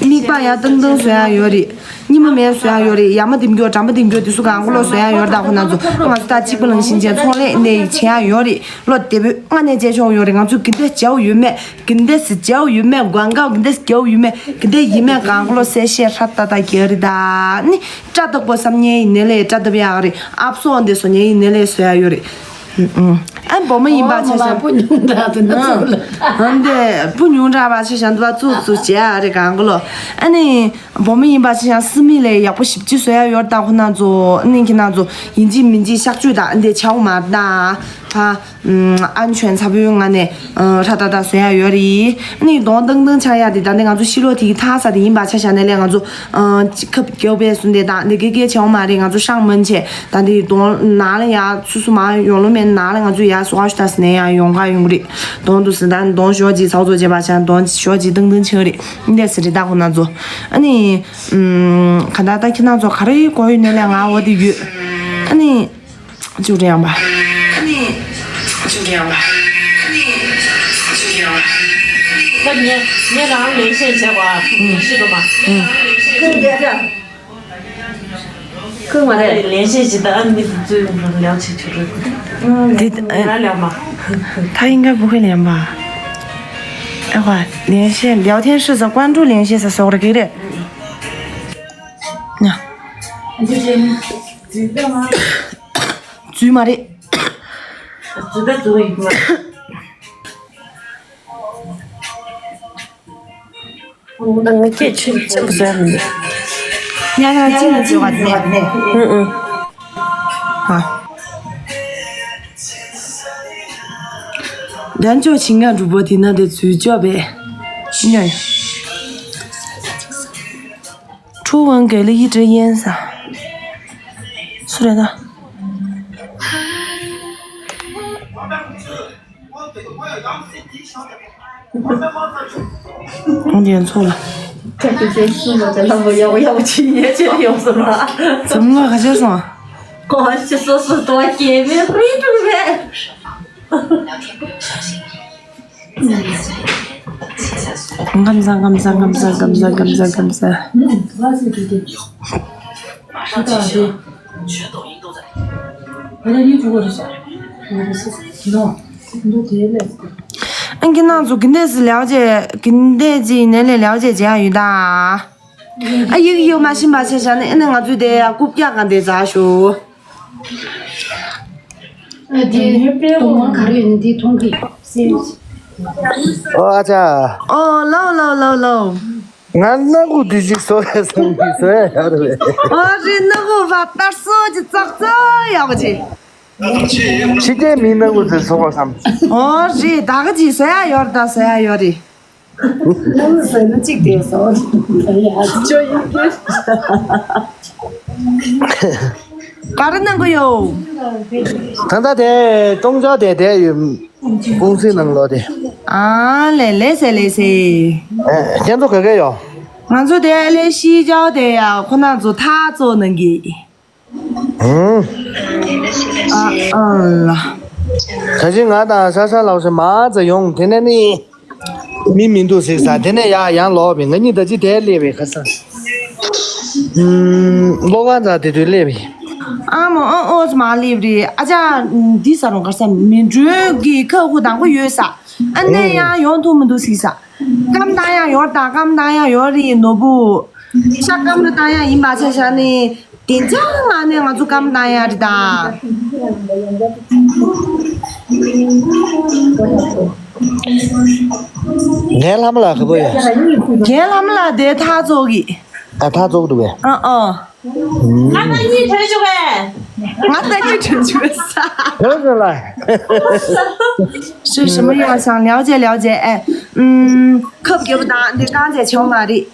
མིག་པ་ཡ་ཏང་ཏང་བཟོ་ཡ་ཡོད་རེད། སྙི་མ་མེད་བཟོ་ཡ་ཡོད་རེད། ཡ་མ་འདེམ་རྒྱུ་འགྲམ་པ་འདེམ་རྒྱུ་འདི་སུ་གང་གོ། ལོ་བཟོ་ཡ་ཡོད་རེད། ད་ཁོ་ན་ཚོ་ང་ཚོ་ད་གཅིག་པ་ནང་བཞིན་བྱས་ཚོང་ལས་ནས་བྱེད་ཡ་ཡོད་རེད། ལོ་དེ་བོད་ང་ནས་བྱས་ཆོག་ཡོད་རེད། ང་ཚོ་གི་འདྲ་བྱའོ་ཡོད་མེད། གི་འདྲ་སི་བྱའོ་ཡོད་མེད། ཀོང་ཀའོ་གི་འདྲ་སི་བྱའོ་ཡོད་མེད། གི་འདྲ་ཡིན་མེད་གང་ག་ལོ་གསལ་བཤད་ཧྲ་ཏ་ཏ་རྒྱག་རེད། ད་ནི་སྐྲ་དག་པོ་བསམ་ཉེ་ཡིན་ནས་ལས་སྐྲ་དག་ཡག་རེད། ཨབ་སོ་འདི་བཟོ་ཉེ་ཡིན་ནས་ལས་བཟོ་ཡ་ཡོད་རེད། ཨ་བུ་མོ་ཡིན་པ་ཆ་ཤ་བུ་ཉུང་འདྲ་དུ་ན་ཚུགས་ལ། ཨ་འདི་བུ་ཉུང་འདྲ་བ་ཆ་ཤ་འདི་བ་ཚུགས་ཚུགས་བྱེད་ཡ་རེད་གང་ག་ལོ། ཨ་ནི་བུ་མོ་ཡིན་པ་ཆ་ཤ་སི་མི་ལས་ཡག་པོ་ཞིབ་ཅི་བཟོ་ཡ་ཡོད། ད་ཁོ་ན་ཚོ་ཨ་ནི་ཁྱེད་ན་ཚོ་ཡིན་གཅིག་མིན་གཅིག་གཤག་བཅོས་དང་འདི་བྱའོ་མ་ད་ཧ། ཨན་ཆོན་ཚ་བོའི་ངང་ནས་ཧྲ་ཏ་ཏ་བཟོ་ཡ་ཡོད་རེད། ནི་གདོང་ཏང་ཏང་ཆགས་ཡ་དེ་ད་ནི་ང་ཚོ་ཕྱི་ལོགས་དེ་གི་ཐག་ས་དེ་ཡིན་པ་ཆ་བཞག་ནས་ལས་ང་ཚོ་ཁབ་རྒྱག་པའི་སུན་དེ་དང་འདི་གི་སྐད་ཆེ་བ་མ་རེད། ང་ཚོ་ཤང་མོན་ཆེ་ད་འདི་གདོང་ནང་ལ་ཡ་སུ་སུ་མ་ཡོང་ལོ་མེད་ནང་ལ་ང་ཚོ་ཡ་སུ་ཨ་ཤུ་ཏ་སི་ནས་ཡ་ཡོང་ག་ཡོང་རེད། གདོང་དུ་སི་ད་གདོང་ཞོ་ཅི་ཚའོ་ཚོ་བྱེད་པ་ཆ་གདོང་ཞོ་ཅི་ཏང་ཏང་ཆེ་རེད། འདི་སི་རེད། ད་ཁོ་ན་ཚོ་ཨ་ནི་ག་ད་ད་ཁྱེད་ན་ཚོ་ག་རེ་གོ་ཡོད་ནས་ལས་ང་འོ་དེ་ཡོད། ཨ་ནི། ཅུ་རེ་ཡང་བ། ཅུ་རེ་ཡང་བ། ད་ངས་ངས་རང་ལེན་བཤད་བྱས་པ་ཤི་རུ་མ། ཁོས་མ་རེད། ལེན་བཤད་བྱས་ད་ཨ་ནི་ཚོས་ལེའུ་ཆེ་ཆུ་རུ། དེ་ང་ལེའུ་མ།他应该不会连吧？哎，我连线聊天室的关注连线是搜了给的。呀。 འཛུལ་མ་རེད། འཛུལ་ད་འཛུལ་ཡིན་པ། ང་སྐད་ཆེན་ཆེན་པོ་ཟེར་མི་འདུག་ཉ་ཉ་ཅི་ཡིན་ཅི་བ་དེ། ཨུ་ཨུ། ཨ། དལ་འབྱོར་ཞིང་ང་འགྲུབ་པོ་དེ་ན་དེ་འཛུལ་ཅོག་པས། ཉོ་ཡ། 初吻给了一支烟撒。是的。我点错了。这个就是我的，那我要，我要不去夜店有什么？怎么了？还是什么？我是说是多见面会准备。 ཁམས་བཟང་། ཁམས་བཟང་། ཁམས་བཟང་། ཁམས་བཟང་། ཁམས་བཟང་། ཁམས་བཟང་། ཨང་ཀི་ནང་ཚོ་གི་འདས་སི་ལེའུ་ཅེ་གི་འདས་ཅི་ནས་ལས་ལེའུ་ཅེ་ཅེ་ཡང་ཡོད་ད། ཨ་ཡིག་ཡོད་མ་ཤེས་པ་ཆ་བཞག་ནས་ཨ་ནི་ང་ཚོས་དེ་ཡ་རྐུབ་བཀྱག་གང་དེ་ཛ་ཞུ། ཨ་དེ་དོ་དགོང་ག་རེ་ཡིན་འདི་མཐོང་གི་སེམས། ཨོ་ཨ་ཅག་ཨོ་ལའོ་ལའོ་ལའོ་ལའོ། ང་སྣ་ཁུག་དེ་ཅིག་བཟོ་ཡ་བསམ་གི་བཟོ་ཡ་ཡོད་རེད། ཨོ་རེད། སྣ་ཁུག་བ་ལྟར་སོ་ཅིག་ཙག་ཙག་ཡག་པོ་ཅིག་ཕྱི་རྒྱལ་མིའི་སྣ་ཁུག་དེ་བཟོ་བ་བསམ། ཨོ་རེད། ད་ག་ཅིག་བཟོ་ཡ་ཡོད་རེད། ད་བཟོ་ཡ་ཡོད་རེད། ལམ་ཟེར་ན་གཅིག་དེ་སོང་། ཡ་ཅོ་ཡིན་གྱི། ག་རེ་གནང་གི་ཡོད། ད་ལྟ་དེ་ཀྲོང་ཅོ་དེ་དེ་ཡོད། ཀུང་སི་ནང་ལོགས་དེ། ཨ་ལེ་ལེ་སེ་ལེ་སེ། ཨེ་ཁྱེད་ཚོ་ག་གེ་ཡོད། ང་ཚོ་དེ་ཨ་ལེ་ཤི་ཅོ་དེ་ཡ་ཁོ་ན་ཚོ་ཐག་ཚོ་ནང་གི། ཨ་ཨ་ལ། ད་ཅི་ང་དང་ས་ས་ལགས་སུ་མ་ཙ་ཡོང་དེ་ནས་ནི། མི་མི་འདུག་ཟིག་ས་དེ་ནས་ཡ་ཡང་ལོག་པའི་ང་གཉིས་ད་ཅི་དེ་སླེབས་པའི་ཁ་ས། ལོ་ག་ཙ་དེ་དུས་སླེབས་པའི། ཨ་མོ་ཨ་ཨོ་ཙ་མ་སླེབས་རེད། ཨ་ཅག་འདི་ས་རུང་གར་ས་མི་འགྲོ་གི་ཁ་ཁུ་དང་པོ་ཡོད་ས། ཨ་ནས་ཡང་ཡོང་ཐུབ་མི་འདུག་ཟིག་ས། སྐམ་བཏང་ཡ་ཡོད་ད། སྐམ་བཏང་ཡ་ཡོད་རེད་ནོར་བུ། ཤ་སྐམ་ལ་བཏང་ཡ་ཡིན་པ་ཆ་བཞག་ནས་བདེ་འཇགས་ངང་ནས་ང་ཚོ་སྐམ་བཏང་ཡ་རེད་ད། ངའི་ལྷ་མོ་ལགས་ག་པར་ཡོད། ངའི་ལྷ་མོ་ལགས་དེ་ཐག་ཚོགས་ཀྱི། ཨ་ཐག་ཚོགས་འདུག་གས། ཨ་ཨ། ང་ལྟ་གཉིས་བྲོས་བྱུང་བས། ང་ལྟ་གཉིས་བྲོས་བྱུང་བས་ས། བྲོས་བྱུང་ལ། ཞེས་ཞེ་མོ་ཡོང་བ་སང་ལེའུ་བྱས་ལེའུ་བྱས་ཨེ། ཨུམ། ཁབ་རྒྱབ་དང་འདི་རྐང་བྱས་བྱུང་མ་རེད།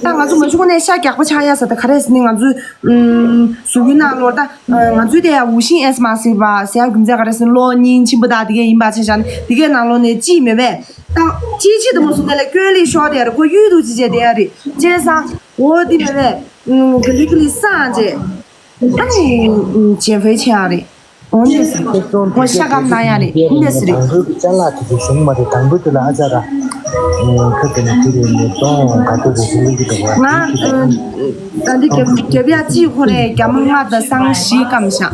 ད་ང་ཚོ་མ་བྱུང་ནས་ཤ་རྒྱག་པོ་ཆགས་ཡ་ས་ད་ག་རེ་ཟེར་ནི་ང་ཚོའི་ཨུམ། གཟུགས་པོའི་ནང་ལོགས་ད་ང་ཚོའི་དེ་ཡ་འུ་ཤིང་ཨེས་མ་ཟེར་བ་ཟེར་ཡ་རྒྱུ་མཚན་ག་རེ་ཟེར་ན་གློ་སྙིང་ཆེན་པོ་དང་དེ་གས་ཡིན་པ་ཆ་བཞག་ནས་དེ་གས་ནང་ལོགས་ནས་ཅི་མེད་པས། ད་ཅི་ཅི་དུ་མོ་སུ་དེ་ལ་སྐྱོན་ལི་ཤོར་དེ་ར་ཁོ་གཡུལ་དུ་ཅི་བྱས་དེ་ཡ་རེད་ཅེས་སང་འོ་དེ་མེད་པས། ག་ལི་ག་ལི་སང་ཅེས། ཨ་ནི་ཇེན་ཧྥེ་ཆེ་ཡ་རེད། འོ་འདི་སི་རེད། ཁོ་ཤ་སྐམ་བཏང་ཡ་རེད། འདི་སི་རེད། དང་པོའི་གི་ཅ་ལག་དེ་དུ་བྱུང་མ་རེད། དང་པོའི་དེ་ལ་ཨ་ཅག་ར། ཁྱོད་དེ་ནས་ཁྱོད་ཀྱི་ནས་གཏོང་ག་ཚོད་རེད་ཟེར་གྱི་འདུག་བ། ང་ད་འདི་རྒྱབ་རྒྱབ་ཡ་གཅིག་ཁོ་རེ་རྒྱ་མ་ལྔ་དང་སང་བཞི་སྐམ་ཤག་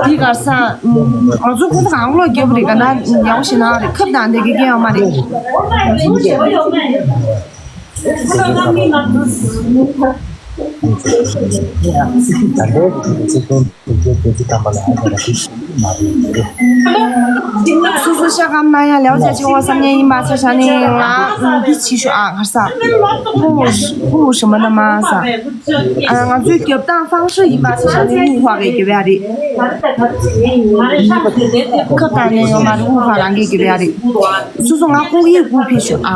འདི་གར་ས་ང་ཚོ་ཁོ་ཚོ་གང་ལོ་རྒྱབ་རེད་ག་ན་ཡག་ཤི་ན་རེད་ཁབ་དང་འདི་གི་རྒྱལ་ཡོད་མ་རེད། སོ་སོ་ཤ་སྐམ་ན་ཡང་ལེའོ་ཅེ་ཅིག་འོ་བསམ་ཉན་ཡིན་པ་ཆ་བཞག་ནས་ང་འདི་ཕྱི་ཤོག་ཨ་ཁར་ས་ཧུ་ཧུ་ཧྲི་མ་ན་མ་ས། ང་ཚོའི་རྒྱབ་དང་ཧྥང་ཧྲི་ཡིན་པ་ཆ་བཞག་ནས་ཧུ་ཧ་གེ་རྒྱབ་ཡ་རེད། ཁབ་དང་ནས་ཡོད་མ་རེད་ཧུ་ཧ་རང་གེ་རྒྱབ་ཡ་རེད། སོ་སོ་ང་ལྐོག་གཡས་དགུ་ཕེབས་ཤོག་ཨ།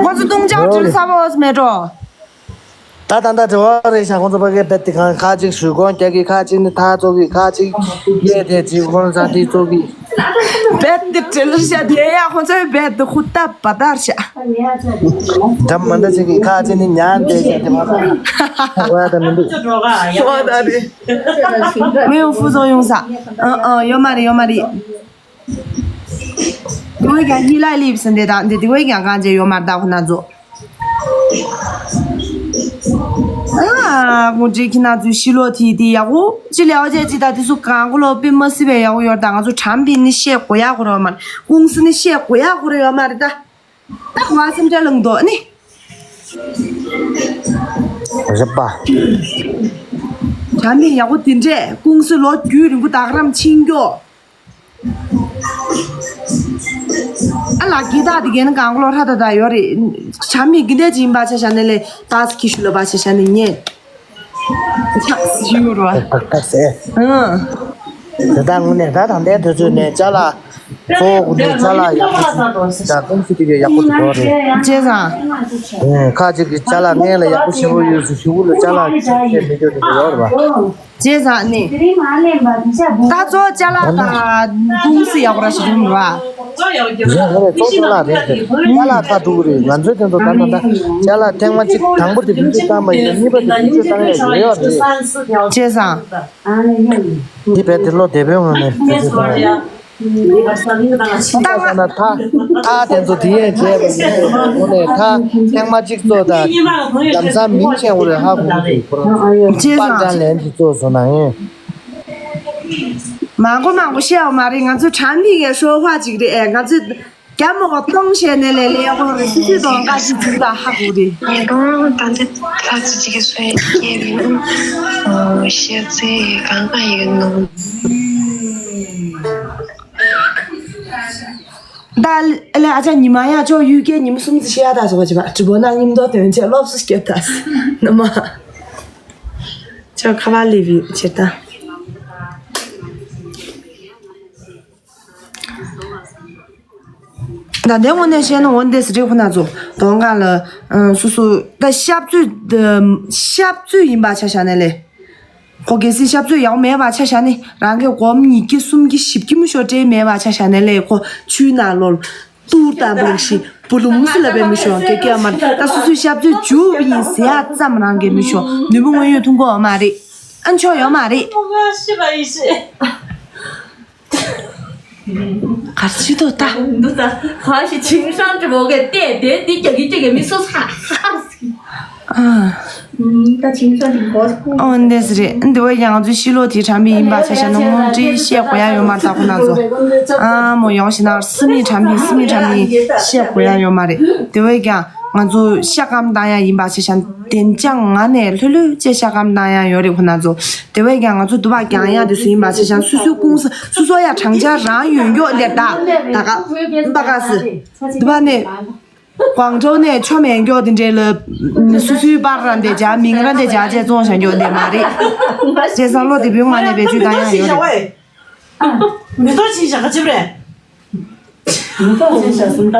ཁོ་ཚོ་ལྟུང་བྱ་འདྲི་ས་བོ་མེད་འགྲོ། ད་ད་ད་དྲི་བ་རེད་ཤག་ཁོང་ཚོ་ཕ་གི་རྦད་དེ་གང་ཁ་ཅིག་ཞུ་དགོངས་རྒྱག་གི་ཁ་ཅིག་ནི་ཐག་ཚོགས་གི་ཁ་ཅིག་ཡས་དེ་ཅིག་ཁོང་ཚོ་དེ་ཚོགས་གི་རྦད་དེ་དྲི་ལ་ཤག་དེ་ཡ་ཁོང་ཚོ་རྦད་དེ་ཧུ་ཏ་པ་ཏར་ཤག་འདྲ་མི་འདྲ་ཅིག་གི་ཁ་ཅིག་ནི་ཉན་དེ་ཤག་དེ་མ་ཐག་ཧ་གོ་ཡ་ད་མི་འདུག་ཧ་གོ་ཡ་ད་རེད། མི་ཡོང་ཧྥུ་ཚོགས་ཡོང་ས། ཨ་ཨ་ཡོད་མ་རེད་ཡོད་མ་རེད། དེ་བས་ཀྱང་ཧི་ལ་ལིབ་སི་འདི་དང་འདི་དེ་བས་ཀྱང་གང་བྱས་ཡོད་མ་རེད་ད་ཁོ་ན་ཚོ། ཨ་ངོ་འདྲི་ཁྱི་ན་ཚོའི་ཤི་ལོ་དེ་དེ་ཡག་པོ་ཅི་ལེའོ་ཅེ་ཅི་ད་དེ་ཚོ་གང་གོ་ལོ་པི་མ་སི་བས་ཡག་པོ་ཡོད་ད་ང་ཚོ་གྲམ་པི་ནི་བཤད་གོ་ཡག་གོ་ར་ཡོད་མ་རེད་ཀུང་སི་ནི་བཤད་གོ་ཡག་གོ་ར་ཡོད་མ་རེད་ད། ད་ང་སེམས་ཁྲལ་ལངས་འདུག་ནི། རེད་པ། གྲམ་པི་ཡག་པོ་དེ་འདྲས་ཀུང་སི་ལོ་རྒྱུས་རིང་པོ་ད་ག་རམ་ཕྱིན་གྱོ། ཨ་ལ་གི་ད་དེ་གན་གང་གློ་ཧྲ་ད་ད་ཡོད་རེད། བྱ་མི་གི་འདྲ་ཅིག་ཡིན་པ་ཆ་བཞག་ནས་ལས་ད་སི་ཁི་ཤུ་ལ་པ་ཆ་བཞག་ནས་ཉན། ཆག་སི་ཡུ་རོ། ཏག་ཏག་སེ། ཨང་། དེ་ད་དངོས་གནས་ད་ད་ལྟའི་དུས་ཚོད་ནས་ཅ་ལག་གཙོ་བོ་དགོས་ནས་ཅ་ལག་ཡག་པོ་ཞིག་ད་ཀུང་སི་དེ་གས་ཡག་པོ་ཞིག་དགོས་རེད། བྱས་ཙང་། ཨང་། ཁ་ཅིག་གི་ཅ་ལག་ངན་ལ་ཡག་པོ་ཞེ་པོ་ཡོད་ཚུལ་ཞུ་གུ་ལ་ཅ་ལག་ཅིག་བྱས་མི་འགྱོ་དེ་ཡོད་རེད་པ། བྱས་ཙང་ནི། ད་གཙོ་ཅ་ལག་དང་ཀུང་སི་ཡག་པོ་ར་ཞིག་རུང་ར། རེད་རེད་གཙོ་ཅ་ལག་རེད་རེད། ཅ་ལག་ཁ་དྲུག་རེད། ང་ཚོའི་དོན་དུ་ད་ད་ད་ཅ་ལག་ཐེངས་མ་གཅིག་དང་པོ་དེ་བེད་སྤྱོད་བཏང་པ་ཡིན་ན་གཉིས་པ་དེ་བེད་སྤྱོད་བཏང་ཡ་ཡོད་ཡོད་རེད། བྱས་ཙང་། འདི་བས་དེ་ལོ་དེ་བས་ངོ་ནས་བེད་སྤྱོད་བཏང་ཡ། ད་ད་ད་ད་དེ་ཚོ་དེ་ཡས་བྱས་པ་ཡིན་ན་ད་ཐེངས་མ་གཅིག་ཚོ་ད་ལམ་སང་མིང་ཆེན་པོ་རེད་ཧ་གོ་གི་འདུག་ཁོ་རང་པར་དང་ལན་གྱི་གཙོ་བཟོ་ན་ཡིན། མང་པོ་མང་པོ་བཤད་པ་མ་རེད། ང་ཚོ་གྲམ་པི་གའི་ཧྲོ་ཧྭ་ཅིག་རེད་ཨེ། ང་ཚོ་རྒྱ་མོ་ག་གཏོང་བཤད་ནས་ལས་ལས་ཡག་པོ་རེད། སུ་སུའི་གདོང་ཁ་ཅིག་ཅིག་ལ་ཧ་གོ་རེད། ང་རང་ད་འདི་ལྷ་ཚོ་ཅིག་གི་སོ་ཡ་སྐྱེས་རེད། ཤེར་ཚེ་གང་གང་ཡོད་ནོ། ད་ལས་ཨ་ཅག་ཉི་མ་ཡ་ཅོ་ཡུལ་སྐད་ཉི་མ་གསུམ་ཙམ་བཤད་ཡ་ད་སོ་བ་ཅི་བ་ཀྲི་བོ་ན་ཉིམ་མདོ་དོན་ཆེ་སློབ་གསོ་སྐྱོད་ད་ནི་མ་ཅོ་ཁ་བ་ལི་བི་ཆེ་ད། ད་དེ་ངོ་ནས་བཤད་ན་འོན་ཏེ་སི་རི་ཁོ་ན་ཚོ་གདོང་ཁ་ལ་སུ་སུ་ད་ཤབ་ཚུ་ཤབ་ཚུ་ཡིན་པ་ཆ་བཞག་ནས་ལས། ཁོ་གལ་སྲིད་ཞབས་ཚོད་ཡག་པོ་མེད་པ་ཆ་བཞག་ནི་རང་གི་སྒོམ་གཉིས་ཀྱི་གསུམ་གྱི་ཞིབ་ཀྱི་མི་ཤོ་སྤྲད་མེད་པ་ཆ་བཞག་ནི་ལས་ཁོ་ཆུའི་ནང་ལོར་ཏུར་དང་བུ་ལུག་ཤི་བུ་ལུག་མུ་སི་ལ་བའི་མི་ཤོ་གེ་གེ་མར་ད་སུ་སུའི་ཞབས་ཚོད་འཇུ་ཡིན་ཟེར་ཡ་ཙམ་རང་གི་མི་ཤོ་ནུས་པ་དངོས་ཡོད་ཐུང་གོ་མ་རེད། ཨ་མཆོག་ཡོད་མ་རེད། གར་ཆི་ཏོ་ད། འདུག་ད། ག་ཞིག་ཆིང་ཧྲང་ཅི་བོ་གེ་ཏེ་ཏེ་ཏི་ཀྱ་གི་ཅི་གེ་མི་སོ་ས། ཨ། ད་ཆིང་ཧྲང་ཅི་བོ། ཨོ་འདི་སི་རེད། འདི་བས་ཀྱང་ང་ཚོའི་ཤི་ལོ་དེ་དྲན་པའི་ཡིན་པ་ཆ་བཞག་ན་ངོ་སྤྲོད་བཤད་དགོས་ཡ་ཡོད་མ་རེད་ད་ཁོ་ན་ཚོ། ཨ་མོ་ཡོང་ཞིག་ན་སི་མི་དྲན་པའི་སི་མི་དྲན་པའི་བཤད་དགོས་ཡ་ཡོད་མ་རེད། དེ་བས་ཀྱང་ང་ཚོ་ཤ་སྐམ་བཏང་ཡ་ཡིན་པ་ཆ་བཞག་ན་བདེན་ཅང་ང་ནས་ལྷོད་ལྷོད་ཅེས་ཤ་སྐམ་བཏང་ཡ་ཡོད་རེད་ཁོ་ན་ཚོ། དེ་བས་ཀྱང་ང་ཚོ་དུ་བ་རྒྱང་ཡ་དེ་སུ་ཡིན་པ་ཆ་བཞག་ན་སུ་སུའི་ཀུང་སི་སུ་སོ་ཡ་གྲངས་ཆ་རང་ཡོད་མགྱོགས་འདིར་ད་ད་ག་འབའ་ག་སི་དུ་བ་ནས་ཀོང་ཀྲོའུ་ནས་ཆོ་མེད་མགྱོགས་དེ་འདྲས་ལ་སུ་སུའི་པར་ར་འདི་བྱ་མིང་ར་འདི་བྱ་བྱས་བཙོང་བྱ་མགྱོགས་འདི་མ་རེད། བྱས་ཙང་ལོ་དེ་བུའི་ངོས་ནས་བེད་སྤྱོད་བཏང་ཡ་ཡོད་རེད། མེ་ཏོག་ཆེ་བཞག་ག་ཅིབ་རེད། མེ་ཏོག་ཆེ་བཞག་སུམ་ད།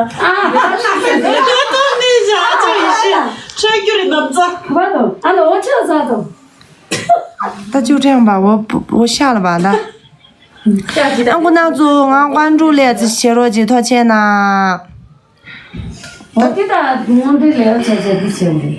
མེ་ཏོག་ནས་བཞག་ཅིག་ཡིན་ཤི་ཆོས་རྒྱུ་རེད་ནམ་ཚ། བ་དང་ཨ་ལ་འོ་ཆ་ཟ་དང་། ད་ཅུ་ཕྲེང་བ་འོ་འོ་ཤ་ལ་བ་ད། ཨང་ཀུ་ནག་ཚུ་ང་ཀོན་ཀྲུག་ལས་ཙི་བྱེད་རོགས་ཀྱི་ཐོ་ཆེ་ན། འོ་དེ་ད་ངོ་འདི་ལས་ཆེ་ཆེ་འདི་བྱེད་འདི།